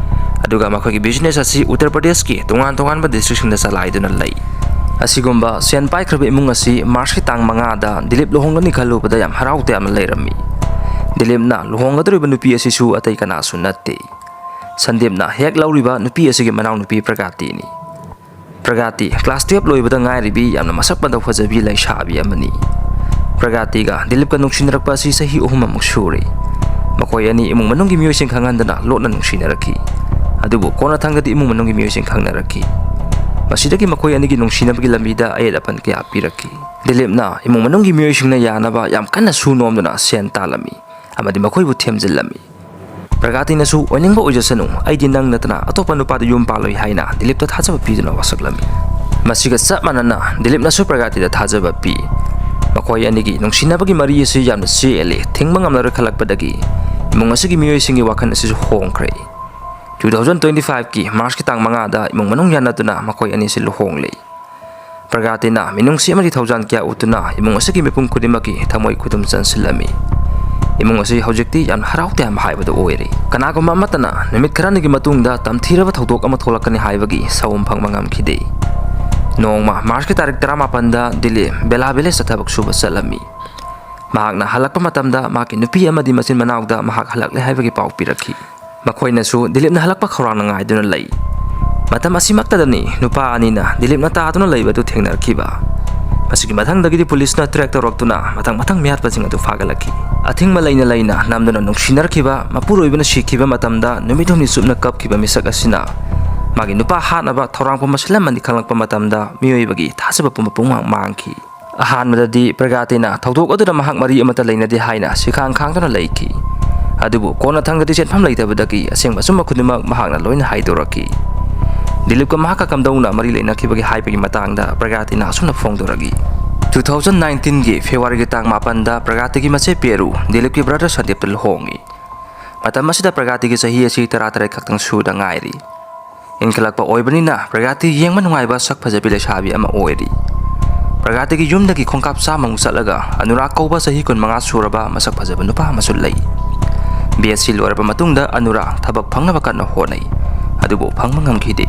ꯑꯗꯨꯒ ꯃꯈꯣꯏꯒꯤ ꯕꯤꯖꯤꯅꯦꯁ ꯑꯁꯤ ꯎꯠꯇꯔ ꯄ꯭ꯔꯗꯦꯁꯀꯤ ꯇꯣꯉꯥꯟ ꯇꯣꯉꯥꯟꯕ ꯗꯤꯁꯇ꯭ꯔꯤꯛꯁꯤꯡꯗ ꯆꯂꯥꯏꯗꯨꯅ ꯂꯩ꯫ ꯑꯁꯤꯒꯨꯝꯕ ꯁꯦꯟ ꯄꯥꯏꯈ꯭ꯔꯕ ꯏꯃꯨꯡ ꯑꯁꯤ ꯃꯥꯔꯆꯀꯤ ꯇꯥꯡ ꯃꯉꯥꯗ ꯗꯤꯂꯤꯞ ꯂꯨꯍꯣꯡꯒꯅꯤ ꯈꯜꯂꯨꯕꯗ ꯌꯥꯝ ꯍꯔꯥꯎ ꯇꯌꯥꯝꯅ ꯂꯩꯔꯝꯃꯤ꯫ ꯗꯤꯂꯤꯞꯅ ꯂꯨꯍꯣꯡꯒꯗꯧꯔꯤꯕ ꯅꯨꯄꯤ ꯑꯁꯤꯁꯨ ꯑꯇꯩ ꯀꯅꯥꯁꯨ ꯅꯠꯇꯦ꯫ ꯁꯟꯗꯤꯞꯅ ꯍꯦꯛ ꯂꯧꯔꯤꯕ ꯅꯨꯄꯤ ꯑꯁꯤꯒꯤ ꯃꯅꯥꯎꯅꯨꯄꯤ ꯄ꯭ꯔꯒꯥꯇꯤꯅꯤ꯫ ꯄ꯭ꯔꯒꯥꯇꯤ ꯀ꯭ꯂꯥꯁ ꯇꯨꯌꯦꯜꯞ ꯂꯣꯏꯕꯗ ꯉꯥꯏꯔꯤꯕꯤ ꯌꯥꯝꯅ ꯃꯁꯛ ꯃꯇꯧ ꯐꯖꯕꯤ ꯂꯩꯁꯥꯕꯤ ꯑꯃꯅꯤ꯫ ꯄ꯭ꯔꯒꯥꯇꯤꯒ ꯗꯤꯂꯤꯞꯀ ꯅꯨꯡꯁꯤꯅꯔꯛꯄ ꯑꯁꯤ ꯆꯍꯤ ꯑꯍꯨꯝꯃꯨꯛ ꯁꯨꯔꯦ꯫ ꯃꯈꯣꯏ ꯑꯅꯤ ꯏꯃꯨꯡ ꯃꯅꯨꯡꯒꯤ ꯃꯤꯑꯣꯏꯁꯤꯡ ꯈꯪꯍꯟꯗꯅ ꯂꯣꯠꯅ ꯅꯨꯡꯁꯤꯅꯔꯛꯈꯤ꯫ ꯑꯗꯨꯕꯨ ꯀꯣꯟꯅꯊꯪꯗꯗꯤ ꯏꯃꯨꯡ ꯃꯅꯨꯡꯒꯤ ꯃꯤꯑꯣꯏꯁꯤꯡ ꯈꯪꯅꯔꯛꯈꯤ꯫ ꯃꯁꯤꯗꯒꯤ ꯃꯈꯣꯏ ꯑꯅꯤꯒꯤ ꯅꯨꯡꯁꯤꯅꯕꯒꯤ ꯂꯝꯕꯤꯗ ꯑꯌꯦꯠ ꯑꯄꯟ ꯀꯌꯥ ꯄꯤꯔꯛꯈꯤ꯫ ꯗꯤꯂꯤꯞꯅ ꯏꯃꯨꯡ ꯃꯅꯨꯡꯒꯤ ꯃꯤꯑꯣꯏꯁꯤꯡꯅ ꯌꯥꯅꯕ ꯌꯥꯝ ꯀꯟꯅ ꯁꯨ ꯅꯣꯝꯗꯨꯅ ꯁꯦꯟ ꯇꯥꯜꯂꯝꯃꯤ ꯑꯃꯗꯤ ꯃꯈꯣꯏꯕꯨ ꯊꯦꯝꯖꯤꯜꯂꯝꯃꯤ꯫ ꯄ꯭ꯔꯒꯥꯇꯤꯅꯁꯨ "ꯑꯣꯏꯅꯤꯡꯕ ꯑꯣꯏꯖꯁꯅꯨ, ꯑꯩꯗꯤ ꯅꯪ ꯅꯠꯇꯅ ꯑꯇꯣꯞꯄ ꯅꯨꯄꯥꯗ ꯌꯨꯝ ꯄꯥꯜꯂꯣꯏ" ꯍꯥꯏꯅ ꯗꯤꯂꯤꯞꯇ ꯊꯥꯖꯕ ꯄꯤꯗꯨꯅ ꯋꯥꯁꯛꯂꯝꯃꯤ꯫ ꯃꯁꯤꯒ ꯆꯞ ꯃꯥꯟꯅꯅ ꯗꯤꯂꯤꯞꯅꯁꯨ ꯄ꯭ꯔꯒꯥꯇꯤꯗ ꯊꯥꯖꯕ ꯄꯤ꯫ ꯃꯈꯣꯏ ꯑꯅꯤꯒꯤ ꯅꯨꯡꯁꯤꯅꯕꯒꯤ ꯃꯔꯤ ꯑꯁꯤ ꯌꯥꯝꯅ ꯆꯦꯜꯂꯤ꯫ ꯊꯤꯡꯕ ꯉꯝꯂꯔꯣꯏ ꯈꯜꯂꯛꯄꯗꯒꯤ ꯏꯃꯨꯡ ꯑꯁꯤꯒꯤ ꯃꯤꯑꯣꯏꯁꯤꯡꯒꯤ ꯋꯥꯈꯜ ꯑꯁꯤꯁꯨ ꯍꯣꯡꯈ꯭ꯔꯦ꯫ ꯇꯨ ꯊꯥꯎꯖꯟ ꯇ꯭ꯋꯦꯟꯇꯤ ꯐꯥꯏꯚꯀꯤ ꯃꯥꯔꯆꯀꯤ ꯇꯥꯡ ꯃꯉꯥꯗ ꯏꯃꯨꯡ ꯃꯅꯨꯡ ꯌꯥꯅꯗꯨꯅ ꯃꯈꯣꯏ ꯑꯅꯤꯁꯤ ꯂꯨꯍꯣꯡꯂꯦ꯫ ꯄ꯭ꯔꯒꯥꯇꯤꯅ ꯃꯤꯅꯨꯡꯁꯤ ꯑꯃꯗꯤ ꯊꯧꯖꯥꯟ ꯀꯌꯥ ꯎꯠꯇꯨꯅ ꯏꯃꯨꯡ ꯑꯁꯤꯒꯤ ꯃꯤꯄꯨꯝ ꯈꯨꯗꯤꯡꯃꯛꯀꯤ ꯊꯃꯣꯏ ꯈꯨꯗꯨꯝ ꯆꯟꯁꯤꯜꯂꯝꯃꯤ꯫ ꯏꯃꯨꯡ ꯑꯁꯤ ꯍꯧꯖꯤꯛꯇꯤ ꯌꯥꯝꯅ ꯍꯔꯥꯎ ꯇꯌꯥꯝꯕ ꯍꯥꯏꯕꯗꯨ ꯑꯣꯏꯔꯦ꯫ ꯀꯅꯥꯒꯨꯝꯕ ꯑꯃꯠꯇꯅ ꯅꯨꯃꯤꯠ ꯈꯔꯅꯤꯒꯤ ꯃꯇꯨꯡꯗ ꯇꯝꯊꯤꯔꯕ ꯊꯧꯗꯣꯛ ꯑꯃ ꯊꯣꯛꯂꯛꯀꯅꯤ ꯍꯥꯏꯕꯒꯤ ꯁꯥꯎꯝ ꯐꯪꯕ ꯉꯝꯈꯤꯗꯦ꯫ ꯅꯣꯡꯃ ꯃꯥꯔꯆꯀꯤ ꯇꯥꯔꯤꯛ ꯇꯔꯥꯃꯥꯄꯟꯗ ꯗꯤꯂꯤꯞ ꯕꯦꯂꯥ ꯚꯤꯂꯦꯖꯇ ꯊꯕꯛ ꯁꯨꯕ ꯆꯠꯂꯝꯃꯤ꯫ ꯃꯍꯥꯛꯅ ꯍꯜꯂꯛꯄ ꯃꯇꯝꯗ ꯃꯍꯥꯛꯀꯤ ꯅꯨꯄꯤ ꯑꯃꯗꯤ ꯃꯆꯤꯟ ꯃꯅꯥꯎꯗ ꯃꯍꯥꯛ ꯍꯜꯂꯛꯂꯦ ꯍꯥꯏꯕꯒꯤ ꯄꯥꯎ ꯄꯤꯔꯛꯈꯤ꯫ ꯃꯈꯣꯏꯅꯁꯨ ꯗꯤꯂꯤꯞꯅ ꯍꯜꯂꯛꯄ ꯈꯧꯔꯥꯡꯅ ꯉꯥꯏꯗꯨꯅ ꯂꯩ꯫ ꯃꯇꯝ ꯑꯁꯤꯃꯛꯇꯗꯅꯤ ꯅꯨꯄꯥ ꯑꯅꯤꯅ ꯗꯤꯂꯤꯞꯅ ꯇꯥꯗꯨꯅ ꯂꯩꯕ ꯑꯗꯨ ꯊꯦꯡꯅꯔꯛꯈꯤꯕ꯫ ꯃꯁꯤꯒꯤ ꯃꯊꯪꯗꯒꯤꯗꯤ ꯄꯨꯂꯤꯁꯅ ꯇ꯭ꯔꯦꯛ ꯇꯧꯔꯛꯇꯨꯅ ꯃꯊꯪ ꯃꯊꯪ ꯃꯤꯍꯥꯠꯄꯁꯤꯡ ꯑꯗꯨ ꯐꯥꯒꯠꯂꯛꯈꯤ꯫ ꯑꯊꯤꯡꯕ ꯂꯩꯅ ꯂꯩꯅ ꯅꯝꯗꯨꯅ ꯅꯨꯡꯁꯤꯅꯔꯛꯈꯤꯕ ꯃꯄꯨꯔꯣꯏꯕꯅ ꯁꯤꯈꯤꯕ ꯃꯇꯝꯗ ꯅꯨꯃꯤꯠ ꯍꯨꯝꯅꯤ ꯆꯨꯞꯅ ꯀꯞꯈꯤꯕ ꯃꯤꯁꯛ ꯑꯁꯤꯅ ꯃꯥꯒꯤ ꯅꯨꯄꯥ ꯍꯥꯠꯅꯕ ꯊꯧꯔꯥꯡ ꯄꯨꯝꯕ ꯁꯤꯜꯂꯝꯃꯅꯤ ꯈꯪꯂꯛꯄ ꯃꯇꯝꯗ ꯃꯤꯑꯣꯏꯕꯒꯤ ꯊꯥꯖꯕ ꯄꯨꯝꯕ ꯄꯨꯡꯃꯥꯡ ꯃꯥꯡꯈꯤ꯫ ꯑꯍꯥꯟꯕꯗꯗꯤ ꯄ꯭ꯔꯒꯥꯇꯤꯅ ꯊꯧꯗꯣꯛ ꯑꯗꯨꯗ ꯃꯍꯥꯛ ꯃꯔꯤ ꯑꯃꯠꯇ ꯂꯩꯅꯗꯦ ꯍꯥꯏꯅ ꯁꯤꯈꯥꯡ ꯈꯥꯡꯗꯨꯅ ꯂꯩꯈꯤ꯫ ꯑꯗꯨꯕꯨ ꯀꯣꯟꯅꯊꯪꯗꯗꯤ ꯆꯦꯟꯐꯝ ꯂꯩꯇꯕꯗꯒꯤ ꯑꯁꯦꯡꯕ ꯑꯆꯨꯝꯕ ꯈꯨꯗꯤꯡꯃꯛ ꯃꯍꯥꯛꯅ ꯂꯣꯏꯅ ꯍꯥꯏꯗꯣꯔꯛꯈꯤ꯫ ꯗꯤꯂꯤꯞꯀ ꯃꯍꯥꯛꯀ ꯀꯝꯗꯧꯅ ꯃꯔꯤ ꯂꯩꯅꯈꯤꯕꯒꯦ ꯍꯥꯏꯕꯒꯤ ꯃꯇꯥꯡꯗ ꯄ꯭ꯔꯒꯥꯇꯤꯅ ꯑꯁꯨꯝꯅ ꯐꯣꯡꯗꯣꯔꯛꯏ꯫ Two thousand nineteenꯒꯤ Februaryꯒꯤ ꯇꯥꯡ ꯃꯥꯄꯟꯗ ꯄ꯭ꯔꯒꯥꯇꯤꯒꯤ ꯃꯆꯦ ꯄꯦꯔꯨ ꯗꯤꯂꯤꯞꯀꯤ brother ꯁꯟꯗꯤꯞꯇ ꯂꯨꯍꯣꯡꯉꯤ꯫ ꯃꯇꯝ ꯑꯁꯤꯗ ꯄ꯭ꯔꯒꯥꯇꯤꯒꯤ ꯆꯍꯤ ꯑꯁꯤ ꯇꯔꯥꯇꯔꯦꯠ ꯈꯛꯇꯪ ꯁꯨꯗ ꯉꯥꯏꯔꯤ꯫ ꯏꯟꯈꯠꯂꯛꯄ ꯑꯣꯏꯕꯅꯤꯅ ꯄ꯭ꯔꯒꯥꯇꯤ ꯌꯦꯡꯕ ꯅꯨꯡꯉꯥꯏꯕ ꯁꯛ ꯐꯖꯕꯤ ꯂꯩꯁꯥꯕꯤ ꯑꯃ ꯑꯣꯏꯔꯤ꯫ ꯄ꯭ꯔꯒꯥꯇꯤꯒꯤ ꯌꯨꯝꯗꯒꯤ ꯈꯣꯡꯀꯥꯞ ꯆꯥꯝꯃꯃꯨꯛ ꯆꯠꯂꯒ ꯑꯅꯨꯔꯥꯒ ꯀꯧꯕ ꯆꯍꯤ ꯀꯨꯟꯃꯉꯥ ꯁꯨꯔꯕ ꯃꯁꯛ ꯐꯖꯕ ꯅꯨꯄꯥ ꯑꯃꯁꯨ ꯂꯩ꯫ BSc ꯂꯣꯏꯔꯕ ꯃꯇꯨꯡꯗ ꯑꯅꯨꯔꯥꯒ ꯊꯕꯛ ꯐꯪꯅꯕ ꯀꯟꯅ ꯍꯣꯠꯅꯩ꯫ ꯑꯗꯨꯕꯨ ꯐꯪꯕ ꯉꯝꯈꯤꯗꯦ꯫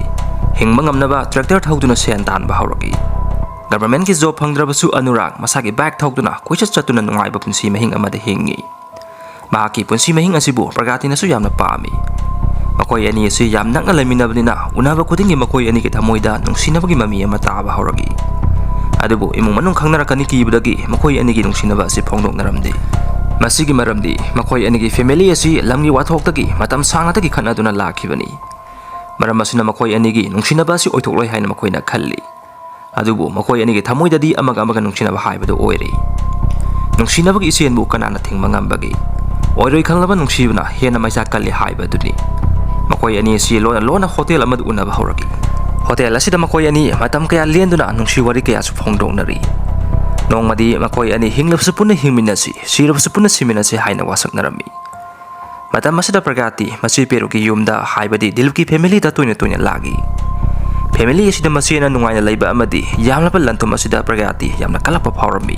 ꯍꯤꯡꯕ ꯉꯝꯅꯕ tractor ꯊꯧꯗꯨꯅ ꯁꯦꯟ ꯇꯥꯟꯕ ꯍꯧꯔꯛꯏ꯫ Governmentꯀꯤ job ꯐꯪꯗ꯭ꯔꯕꯁꯨ ꯑꯅꯨꯔꯥꯒ ꯃꯁꯥꯒꯤ bike ꯊꯧꯗꯨꯅ ꯀꯣꯏꯆꯠ ꯆꯠꯇꯨꯅ ꯅꯨꯡꯉꯥꯏꯕ ꯄꯨꯟꯁꯤ ꯃꯍꯤꯡ ꯑꯃꯗ ꯍꯤꯡꯉꯤ꯫ ꯃꯍꯥꯛꯀꯤ ꯄꯨꯟꯁꯤ ꯃꯍꯤꯡ ꯑꯁꯤꯕꯨ ꯄ꯭ꯔꯒꯥꯇꯤꯅꯁꯨ ꯌꯥꯝꯅ ꯄꯥꯝꯃꯤ꯫ ꯃꯈꯣꯏ ꯑꯅꯤ ꯑꯁꯤ ꯌꯥꯝ ꯅꯛꯅ ꯂꯩꯃꯤꯟꯅꯕꯅꯤꯅ ꯎꯅꯕ ꯈꯨꯗꯤꯡꯒꯤ ꯃꯈꯣꯏ ꯑꯅꯤꯒꯤ ꯊꯃꯣꯏꯗ ꯅꯨꯡꯁꯤꯅꯕꯒꯤ ꯃꯃꯤ ꯑꯃ ꯇꯥꯕ ꯍꯧꯔꯛꯏ꯫ ꯑꯗꯨꯕꯨ ꯏꯃꯨꯡ ꯃꯅꯨꯡ ꯈꯪꯅꯔꯛꯀꯅꯤ ꯀꯤꯕꯗꯒꯤ ꯃꯈꯣꯏ ꯑꯅꯤꯒꯤ ꯅꯨꯡꯁꯤꯅꯕ ꯑꯁꯤ ꯐꯣꯡꯗꯣꯛꯅꯔꯝꯗꯦ꯫ ꯃꯁꯤꯒꯤ ꯃꯔꯝꯗꯤ ꯃꯈꯣꯏ ꯑꯅꯤꯒꯤ family ꯑꯁꯤ ꯂꯝꯒꯤ ꯋꯥꯊꯣꯛꯇꯒꯤ ꯃꯇꯝ ꯁꯥꯡꯅꯗꯒꯤ ꯈꯠꯅꯗꯨꯅ ꯂꯥꯛꯈꯤꯕꯅꯤ꯫ ꯃꯔꯝ ꯑꯁꯤꯅ ꯃꯈꯣꯏ ꯑꯅꯤꯒꯤ ꯅꯨꯡꯁꯤꯅꯕ ꯑꯁꯤ ꯑꯣꯏꯊꯣꯛꯂꯣꯏ ꯍꯥꯏꯅ ꯃꯈꯣꯏꯅ ꯈꯜꯂꯤ꯫ ꯑꯗꯨꯕꯨ ꯃꯈꯣꯏ ꯑꯅꯤꯒꯤ ꯊꯃꯣꯏꯗꯗꯤ ꯑꯃꯒ ꯑꯃꯒ ꯅꯨꯡꯁꯤꯅꯕ ꯍꯥꯏꯕꯗꯨ ꯑꯣꯏꯔꯤ꯫ ꯅꯨꯡꯁꯤꯅꯕꯒꯤ ꯏꯆꯦꯜꯕꯨ ꯀꯅꯥꯅ ꯊꯤꯡꯕ ꯉꯝꯕꯒꯦ? ꯑꯣꯏꯔꯣꯏ ꯈꯪꯂꯕ ꯅꯨꯡꯁꯤꯕꯅ ꯍꯦꯟꯅ ꯃꯩꯆꯥꯛ ꯀꯜꯂꯤ ꯍꯥꯏꯕꯗꯨꯅꯤ꯫ ꯃꯈꯣꯏ ꯑꯅꯤ ꯑꯁꯤ ꯂꯣꯟꯅ ꯂꯣꯟꯅ hotel ꯑꯃꯗ ꯎꯅꯕ ꯍꯧꯔꯛꯏ꯫ Hotel ꯑꯁꯤꯗ ꯃꯈꯣꯏ ꯑꯅꯤ ꯃꯇꯝ ꯀꯌꯥ ꯂꯦꯟꯗꯨꯅ ꯅꯨꯡꯁꯤ ꯋꯥꯔꯤ ꯀꯌꯥꯁꯨ ꯐꯣꯡꯗꯣꯛꯅꯔꯤ꯫ ꯅꯣꯡꯃꯗꯤ ꯃꯈꯣꯏ ꯑꯅꯤ ꯍꯤꯡꯂꯕꯁꯨ ꯄꯨꯟꯅ ꯍꯤꯡꯃꯤꯟꯅꯁꯤ, ꯁꯤꯔꯕꯁꯨ ꯄꯨꯟꯅ ꯁꯤꯃꯤꯟꯅꯁꯤ ꯍꯥꯏꯅ ꯋꯥꯁꯛꯅꯔꯝꯃꯤ꯫ ꯃꯇꯝ ꯑꯁꯤꯗ ꯄ꯭ꯔꯒꯥꯇꯤ ꯃꯆꯦ ꯄꯦꯔꯨꯒꯤ ꯌꯨꯝꯗ, ꯍꯥꯏꯕꯗꯤ ꯗꯤꯂꯤꯞꯀꯤ familyꯗ ꯇꯣꯏꯅ ꯇꯣꯏꯅ ꯂꯥꯛꯏ꯫ Family ꯑꯁꯤꯗ ꯃꯆꯦꯅ ꯅꯨꯡꯉꯥꯏꯅ ꯂꯩꯕ ꯑꯃꯗꯤ ꯌꯥꯝꯂꯕ ꯂꯟ-ꯊꯨꯝ ꯑꯁꯤꯗ ꯄ꯭ꯔꯒꯥꯇꯤ ꯌꯥꯝꯅ ꯀꯜꯂꯛꯄ ꯐꯥꯎꯔꯝꯃꯤ꯫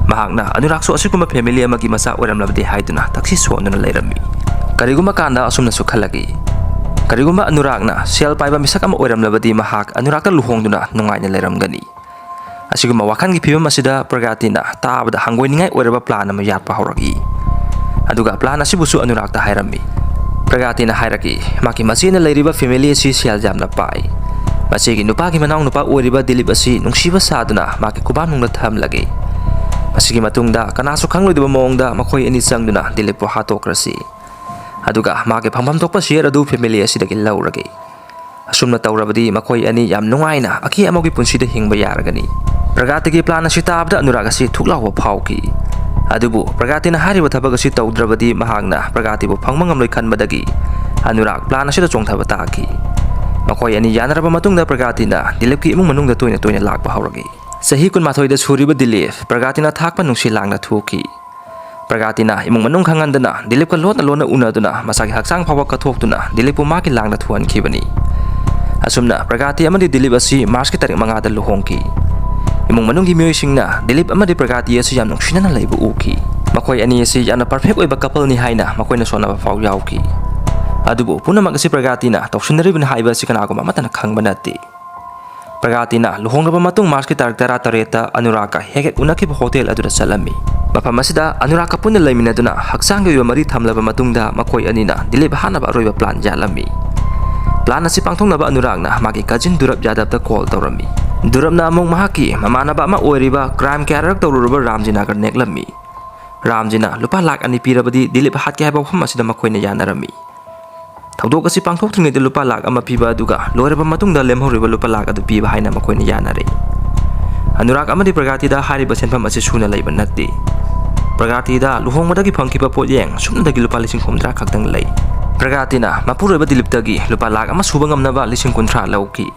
ꯃꯍꯥꯛꯅ ꯑꯅꯨꯔꯥꯒꯁꯨ ꯑꯁꯤꯒꯨꯝꯕ family ꯑꯃꯒꯤ ꯃꯆꯥ ꯑꯣꯏꯔꯝꯂꯕꯗꯤ ꯍꯥꯏꯗꯨꯅ ꯊꯛꯁꯤ ꯁꯣꯟꯗꯨꯅ ꯂꯩꯔꯝꯃꯤ꯫ ꯀꯔꯤꯒꯨꯝꯕ ꯀꯥꯟꯗ ꯑꯁꯨꯝꯅꯁꯨ ꯈꯜꯂꯛꯏ, ꯀꯔꯤꯒꯨꯝꯕ ꯑꯅꯨꯔꯥꯒꯅ ꯁꯦꯜ ꯄꯥꯏꯕ ꯃꯤꯁꯛ ꯑꯃ ꯑꯣꯏꯔꯝꯂꯕꯗꯤ ꯃꯍꯥꯛ ꯑꯅꯨꯔꯥꯒꯇ ꯂꯨꯍꯣꯡꯗꯨꯅ ꯅꯨꯡꯉꯥꯏꯅ ꯂꯩꯔꯝꯒꯅꯤ꯫ ꯑꯁꯤꯒꯨꯝꯕ ꯋꯥꯈꯜꯒꯤ ꯐꯤꯕꯝ ꯑꯁꯤꯗ ꯄ꯭ꯔꯒꯥꯇꯤꯅ ꯇꯥꯕꯗ ꯍꯪꯒꯣꯏꯅꯤꯡꯉꯥꯏ ꯑꯣꯏꯔꯕ plan ꯑꯃ ꯌꯥꯠꯄ ꯍꯧꯔꯛꯏ꯫ ꯑꯗꯨꯒ plan ꯑꯁꯤꯕꯨꯁꯨ ꯑꯅꯨꯔꯥꯒꯇ ꯍꯥꯏꯔꯝꯃꯤ꯫ ꯄ꯭ꯔꯒꯥꯇꯤꯅ ꯍꯥꯏꯔꯛꯏ, ꯃꯍꯥꯛꯀꯤ ꯃꯆꯦꯅ ꯂꯩꯔꯤꯕ family ꯑꯁꯤ ꯁꯦꯜ ꯌꯥꯝꯅ ꯄꯥꯏ꯫ ꯃꯆꯦꯒꯤ ꯅꯨꯄꯥꯒꯤ ꯃꯅꯥꯎ ꯅꯨꯄꯥ ꯑꯣꯏꯔꯤꯕ ꯗꯤꯂꯤꯞ ꯑꯁꯤ ꯅꯨꯡꯁꯤꯕ ꯁꯥꯗꯨꯅ ꯃꯍꯥꯛꯀꯤ ꯈꯨꯕꯥꯛꯅꯨꯡꯗ ꯊꯝꯂꯒꯦ꯫ ꯃꯁꯤꯒꯤ ꯃꯇꯨꯡꯗ ꯀꯅꯥꯁꯨ ꯈꯪꯂꯣꯏꯗꯕ ꯃꯑꯣꯡꯗ ꯃꯈꯣꯏ ꯑꯅꯤ ꯆꯪꯗꯨꯅ ꯗꯤꯂꯤꯞꯄꯨ ꯍꯥꯠꯇꯣꯛꯈ꯭ꯔꯁꯤ꯫ ꯑꯗꯨꯒ ꯃꯍꯥꯛꯀꯤ ꯐꯪꯐꯝ ꯊꯣꯛꯄ share ꯑꯗꯨ family ꯑꯁꯤꯗꯒꯤ ꯂꯧꯔꯒꯦ꯫ ꯑꯁꯨꯝꯅ ꯇꯧꯔꯕꯗꯤ ꯃꯈꯣꯏ ꯑꯅꯤ ꯌꯥꯝ ꯅꯨꯡꯉꯥꯏꯅ ꯑꯀꯦ ꯑꯃꯧꯒꯤ ꯄꯨꯟꯁꯤꯗ ꯍꯤꯡꯕ ꯌꯥꯔꯒꯅꯤ꯫ ꯄ꯭ꯔꯒꯥꯇꯤꯒꯤ ꯄ꯭ꯂꯥꯟ ꯑꯁꯤ ꯇꯥꯕꯗ ꯑꯅꯨꯔꯥꯒ ꯑꯁꯤ ꯊꯨꯛ ꯂꯥꯎꯕ ꯐꯥꯎꯈꯤ꯫ ꯑꯗꯨꯕꯨ ꯄ꯭ꯔꯒꯥꯇꯤꯅ ꯍꯥꯏꯔꯤꯕ ꯊꯕꯛ ꯑꯁꯤ ꯇꯧꯗ꯭ꯔꯕꯗꯤ ꯃꯍꯥꯛꯅ ꯄ꯭ꯔꯒꯥꯇꯤꯕꯨ ꯐꯪꯕ ꯉꯝꯂꯣꯏ ꯈꯟꯕꯗꯒꯤ ꯑꯅꯨꯔꯥꯒ ꯄ꯭ꯂꯥꯟ ꯑꯁꯤꯗ ꯆꯣꯡꯊꯕ ꯇꯥꯈꯤ꯫ ꯃꯈꯣꯏ ꯑꯅꯤ ꯌꯥꯅꯔꯕ ꯃꯇꯨꯡꯗ ꯄ꯭ꯔꯒꯥꯇꯤꯅ ꯗꯤꯂꯤꯞꯀꯤ ꯏꯃꯨꯡ ꯃꯅꯨꯡꯗ ꯇꯣꯏꯅ ꯇꯣꯏꯅ ꯂꯥꯛꯄ ꯍꯧꯔꯛꯏ꯫ ꯆꯍꯤ ꯀꯨꯟꯃꯥꯊꯣꯏꯗ ꯁꯨꯔꯤꯕ ꯗꯤꯂꯤꯞ ꯄ꯭ꯔꯒꯥꯇꯤꯅ ꯊꯥꯛꯄ ꯅꯨꯡꯁꯤ ꯂꯥꯡꯅ ꯊꯣꯛꯈꯤ꯫ ꯄ꯭ꯔꯒꯥꯇꯤꯅ ꯏꯃꯨꯡ ꯃꯅꯨꯡ ꯈꯪꯍꯟꯗꯅ ꯗꯤꯂꯤꯞꯀ ꯂꯣꯟꯅ ꯂꯣꯟꯅ ꯎꯅꯗꯨꯅ ꯃꯁꯥꯒꯤ ꯍꯛꯆꯥꯡ ꯐꯥꯎꯕ ꯀꯠꯊꯣꯛꯇꯨꯅ ꯗꯤꯂꯤꯞꯄꯨ ꯃꯍꯥꯛꯀꯤ ꯂꯥꯡꯗ ꯊꯨꯍꯟꯈꯤꯕꯅꯤ꯫ ꯑꯁꯨꯝꯅ ꯄ꯭ꯔꯒꯥꯇꯤ ꯑꯃꯗꯤ ꯗꯤꯂꯤꯞ ꯑꯁꯤ ꯃꯥꯔꯆꯀꯤ ꯇꯥꯔꯤꯛ ꯃꯉꯥꯗ ꯂꯨꯍꯣꯡꯈꯤ꯫ ꯏꯃꯨꯡ ꯃꯅꯨꯡꯒꯤ ꯃꯤꯑꯣꯏꯁꯤꯡꯅ ꯗꯤꯂꯤꯞ ꯑꯃꯗꯤ ꯄ꯭ꯔꯒꯥꯇꯤ ꯑꯁꯤ ꯌꯥꯝ ꯅꯨꯡꯁꯤꯅꯅ ꯂꯩꯕ ꯎꯈꯤ꯫ ꯃꯈꯣꯏ ꯑꯅꯤ ꯑꯁꯤ ꯌꯥꯝꯅ ꯄꯔꯐꯦꯛ ꯑꯣꯏꯕ ꯀꯄꯜꯅꯤ ꯍꯥꯏꯅ ꯃꯈꯣꯏꯅ ꯁꯣꯟꯅꯕ ꯐꯥꯎ ꯌꯥꯎꯈꯤ꯫ ꯑꯗꯨꯕꯨ ꯄꯨꯝꯅꯃꯛ ꯑꯁꯤ ꯄ꯭ꯔꯒꯥꯇꯤꯅ ꯇꯧꯁꯤꯟꯅꯔꯤꯕꯅꯤ ꯍꯥꯏꯕ ꯑꯁꯤ ꯀꯅꯥꯒꯨꯝꯕ ꯑꯃꯠꯇꯅ ꯈꯪꯕ ꯅꯠꯇꯦ꯫ ꯄ꯭ꯔꯒꯥꯇꯤꯅ ꯂꯨꯍꯣꯡꯂꯕ ꯃꯇꯨꯡ ꯃꯥꯔꯆꯀꯤ ꯇꯥꯔꯤꯛ ꯇꯔꯥꯇꯔꯦꯠꯇ ꯑꯅꯨꯔꯥꯒꯀ ꯍꯦꯛ ꯍꯦꯛ ꯎꯅꯈꯤꯕ ꯍꯣꯇꯦꯜ ꯑꯗꯨꯗ ꯆꯠꯂꯝꯃꯤ꯫ ꯃꯐꯝ ꯑꯁꯤꯗ ꯑꯅꯨꯔꯥꯒꯀ ꯄꯨꯟꯅ ꯂꯩꯃꯤꯟꯅꯗꯨꯅ ꯍꯛꯆꯥꯡꯒꯤ ꯑꯣꯏꯕ ꯃꯔꯤ ꯊꯝꯂꯕ ꯃꯇꯨꯡꯗ ꯃꯈꯣꯏ ꯑꯅꯤꯅ ꯗꯤꯂꯤꯞ ꯍꯥꯠꯅꯕ ꯑꯔꯣꯏꯕ ꯄ꯭ꯂꯥꯟ ꯌꯥꯠꯂꯝꯃꯤ꯫ ꯄ꯭ꯂꯥꯟ ꯑꯁꯤ ꯄꯥꯡꯊꯣꯛꯅꯕ ꯑꯅꯨꯔꯥꯒꯅ ꯃꯥꯒꯤ ꯀꯖꯤꯟ ꯗꯨꯔꯕ ꯌꯥꯗꯕꯇ ꯀꯣꯜ ꯇꯧꯔꯝꯃꯤ꯫ ꯗꯨꯔꯕꯅ ꯑꯃꯨꯛ ꯃꯍꯥꯛꯀꯤ ꯃꯃꯥꯟꯅꯕ ꯑꯃ ꯑꯣꯏꯔꯤꯕ ꯀ꯭ꯔꯥꯏꯝ ꯀꯌꯥꯔꯛ ꯇꯧꯔꯨꯔꯕ ꯔꯥꯝꯖꯤꯅꯥꯒ ꯅꯦꯛꯂꯝꯃꯤ꯫ ꯔꯥꯝꯖꯤꯅ ꯂꯨꯄꯥ ꯂꯥꯈ ꯑꯅꯤ ꯄꯤꯔꯕꯗꯤ ꯗꯤꯂꯤꯞ ꯍꯥꯠꯀꯦ ꯍꯥꯏꯕ ꯋꯥꯐꯝ ꯑꯁꯤꯗ ꯃꯈꯣꯏꯅ ꯌꯥꯅꯔꯝꯃꯤ꯫ ꯊꯧꯗꯣꯛ ꯑꯁꯤ ꯄꯥꯡꯊꯣꯛꯇ꯭ꯔꯤꯉꯩꯗ ꯂꯨꯄꯥ ꯂꯥꯈ ꯑꯃ ꯄꯤꯕ ꯑꯗꯨꯒ ꯂꯣꯏꯔꯕ ꯃꯇꯨꯡꯗ ꯂꯦꯝꯍꯧꯔꯤꯕ ꯂꯨꯄꯥ ꯂꯥꯈ ꯑꯗꯨ ꯄꯤꯕ ꯍꯥꯏꯅ ꯃꯈꯣꯏꯅ ꯌꯥꯅꯔꯦ꯫ ꯑꯅꯨꯔꯥꯒ ꯑꯃꯗꯤ ꯄ꯭ꯔꯒꯥꯇꯤꯗ ꯍꯥꯏꯔꯤꯕ ꯁꯦꯟꯐꯝ ꯑꯁꯤ ꯁꯨꯅ ꯂꯩꯕ ꯅꯠꯇꯦ꯫ ꯄ꯭ꯔꯒꯥꯇꯤꯗ ꯂꯨꯍꯣꯡꯕꯗꯒꯤ ꯐꯪꯈꯤꯕ ꯄꯣꯠꯌꯦꯡ ꯁꯨꯞꯅꯗꯒꯤ ꯂꯨꯄꯥ ꯂꯤꯁꯤꯡ ꯍꯨꯝꯐꯨꯇꯔꯥ ꯈꯛꯇꯪ ꯂꯩ꯫ ꯄ꯭ꯔꯒꯥꯇꯤꯅ ꯃꯄꯨꯔꯣꯏꯕ ꯗꯤꯂꯤꯞꯇꯒꯤ ꯂꯨꯄꯥ ꯂꯥꯈ ꯑꯃ ꯁꯨꯕ ꯉꯝꯅꯕ ꯂꯤꯁꯤꯡ ꯀꯨꯟꯊ꯭ꯔꯥ ꯂꯧꯈꯤ꯫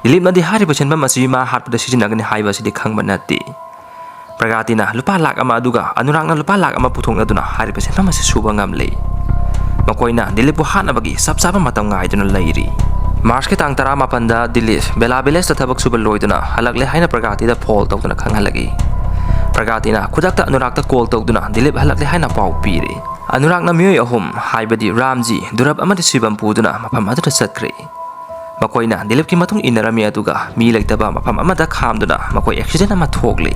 ꯗꯤꯂꯤꯞꯅꯗꯤ ꯍꯥꯏꯔꯤꯕ ꯁꯦꯟꯐꯝ ꯑꯁꯤ ꯃꯥ ꯍꯥꯠꯄꯗ ꯁꯤꯖꯤꯟꯅꯒꯅꯤ ꯍꯥꯏꯕ ꯑꯁꯤꯗꯤ ꯈꯪꯕ ꯅꯠꯇꯦ꯫ ꯄ꯭ꯔꯒꯥꯇꯤꯅ ꯂꯨꯄꯥ ꯂꯥꯈ ꯑꯃ ꯑꯗꯨꯒ ꯑꯅꯨꯔꯥꯒꯅ ꯂꯨꯄꯥ ꯂꯥꯈ ꯑꯃ ꯄꯨꯊꯣꯛꯅꯗꯨꯅ ꯍꯥꯏꯔꯤꯕ ꯁꯦꯟꯐꯝ ꯑꯁꯤ ꯁꯨꯕ ꯉꯝꯂꯦ꯫ ꯃꯈꯣꯏꯅ ꯗꯤꯂꯤꯞꯄꯨ ꯍꯥꯠꯅꯕꯒꯤ ꯆꯞ ꯆꯥꯕ ꯃꯇꯝ ꯉꯥꯏꯗꯨꯅ ꯂꯩꯔꯤ꯫ ꯃꯥꯔꯆꯀꯤ ꯇꯥꯡ ꯇꯔꯥꯃꯥꯄꯟꯗ ꯗꯤꯂꯤꯞ ꯕꯦꯂꯥ ꯚꯤꯂꯦꯖꯇ ꯊꯕꯛ ꯁꯨꯕ ꯂꯣꯏꯗꯨꯅ ꯍꯜꯂꯛꯂꯦ ꯍꯥꯏꯅ ꯄ꯭ꯔꯒꯥꯇꯤꯗ ꯐꯣꯟ ꯇꯧꯗꯨꯅ ꯈꯪꯍꯜꯂꯛꯏ꯫ ꯄ꯭ꯔꯒꯥꯇꯤꯅ ꯈꯨꯗꯛꯇ ꯑꯅꯨꯔꯥꯒꯇ ꯀꯣꯜ ꯇꯧꯗꯨꯅ ꯗꯤꯂꯤꯞ ꯍꯜꯂꯛꯂꯦ ꯍꯥꯏꯅ ꯄꯥꯎ ꯄꯤꯔꯦ꯫ ꯑꯅꯨꯔꯥꯒꯅ ꯃꯤꯑꯣꯏ ꯑꯍꯨꯝ, ꯍꯥꯏꯕꯗꯤ ꯔꯥꯝꯖꯤ, ꯗꯨꯔꯕ ꯑꯃꯗꯤ ꯁꯤꯕꯝ ꯄꯨꯗꯨꯅ ꯃꯐꯝ ꯑꯗꯨꯗ ꯆꯠꯈ꯭ꯔꯦ꯫ ꯃꯈꯣꯏꯅ ꯗꯤꯂꯤꯞꯀꯤ ꯃꯇꯨꯡ ꯏꯟꯅꯔꯝꯃꯤ, ꯑꯗꯨꯒ ꯃꯤ ꯂꯩꯇꯕ ꯃꯐꯝ ꯑꯃꯗ ꯈꯥꯝꯗꯨꯅ ꯃꯈꯣꯏ ꯑꯦꯛꯁꯤꯗꯦꯟ ꯑꯃ ꯊꯣꯛꯂꯦ꯫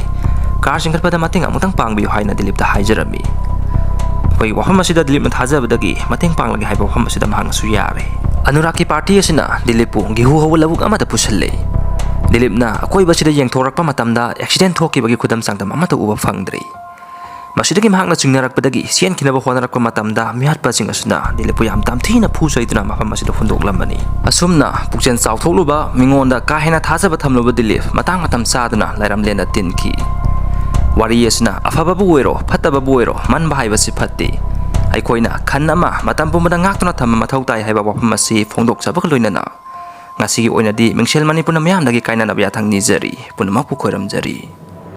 ꯀꯥꯔ ꯆꯤꯡꯈꯠꯄꯗ ꯃꯇꯦꯡ ꯑꯃꯨꯛꯇꯪ ꯄꯥꯡꯕꯤꯌꯨ ꯍꯥꯏꯅ ꯗꯤꯂꯤꯞꯇ ꯍꯥꯏꯖꯔꯝꯃꯤ꯫ ꯑꯩꯈꯣꯏꯒꯤ ꯋꯥꯐꯝ ꯑꯁꯤꯗ ꯗꯤꯂꯤꯞꯅ ꯊꯥꯖꯕꯗꯒꯤ ꯃꯇꯦꯡ ꯄꯥꯡꯂꯒꯦ ꯍꯥꯏꯕ ꯋꯥꯐꯝ ꯑꯁꯤꯗ ꯃꯍꯥꯛꯅꯁꯨ ꯌꯥꯔꯦ꯫ ꯑꯅꯨꯔꯥꯒꯀꯤ ꯄꯥꯔꯇꯤ ꯑꯁꯤꯅ ꯗꯤꯂꯤꯞꯄꯨ ꯒꯤꯍꯨ ꯍꯧꯕ ꯂꯧꯕꯨꯛ ꯑꯃꯗ ꯄꯨꯁꯤꯜꯂꯦ꯫ ꯗꯤꯂꯤꯞꯅ ꯑꯀꯣꯏꯕꯁꯤꯗ ꯌꯦꯡꯊꯣꯔꯛꯄ ꯃꯇꯝꯗ ꯑꯦꯛꯁꯤꯗꯦꯟ ꯊꯣꯛꯈꯤꯕꯒꯤ ꯈꯨꯗꯝ ꯆꯥꯡꯗꯝ ꯑꯃꯠꯇ ꯎꯕ ꯐꯪꯗ꯭ꯔꯦ꯫ ꯃꯁꯤꯗꯒꯤ ꯃꯍꯥꯛꯅ ꯆꯤꯡꯅꯔꯛꯄꯗꯒꯤ ꯆꯦꯟꯈꯤꯅꯕ ꯍꯣꯠꯅꯔꯛꯄ ꯃꯇꯝꯗ ꯃꯤꯍꯥꯠꯄꯁꯤꯡ ꯑꯁꯤꯅ ꯗꯤꯂꯤꯞꯄꯨ ꯌꯥꯝ ꯇꯝꯊꯤꯅ ꯐꯨ ꯆꯩꯗꯨꯅ ꯃꯐꯝ ꯑꯁꯤꯗ ꯍꯨꯟꯗꯣꯛꯂꯝꯕꯅꯤ꯫ ꯑꯁꯨꯝꯅ ꯄꯨꯛꯆꯦꯜ ꯆꯥꯎꯊꯣꯛꯂꯨꯕ, ꯃꯤꯉꯣꯟꯗ ꯀꯥ ꯍꯦꯟꯅ ꯊꯥꯖꯕ ꯊꯝꯂꯨꯕ ꯗꯤꯂꯤꯞ ꯃꯇꯥꯡ ꯃꯇꯝ ꯆꯥꯗꯅ ꯂꯩꯔꯝꯂꯦꯟꯗ ꯇꯤꯟꯈꯤ꯫ ꯋꯥꯔꯤ ꯑꯁꯤꯅ ꯑꯐꯕꯕꯨ ꯑꯣꯏꯔꯣ, ꯐꯠꯇꯕꯕꯨ ꯑꯣꯏꯔꯣ, ꯃꯟꯕ ꯍꯥꯏꯕꯁꯤ ꯐꯠꯇꯦ꯫ ꯑꯩꯈꯣꯏꯅ ꯈꯟ ꯑꯃ ꯃꯇꯝ ꯄꯨꯝꯕꯗ ꯉꯥꯛꯇꯨꯅ ꯊꯝꯕ ꯃꯊꯧ ꯇꯥꯏ ꯍꯥꯏꯕ ꯋꯥꯐꯝ ꯑꯁꯤ ꯐꯣꯡꯗꯣꯛꯆꯕꯒ ꯂꯣꯏꯅꯅ ꯉꯁꯤꯒꯤ ꯑꯣꯏꯅꯗꯤ ꯃꯤꯡꯁꯦꯜ ꯃꯅꯤꯄꯨꯔꯅ ꯃꯤꯌꯥꯝꯗꯒꯤ ꯀꯥꯏꯅꯅꯕ ꯌꯥꯊꯪ ꯅꯤꯖꯔꯤ꯫ ꯄꯨꯝꯅꯃꯛꯄꯨ ꯈꯣꯏꯔꯝꯖꯔꯤ꯫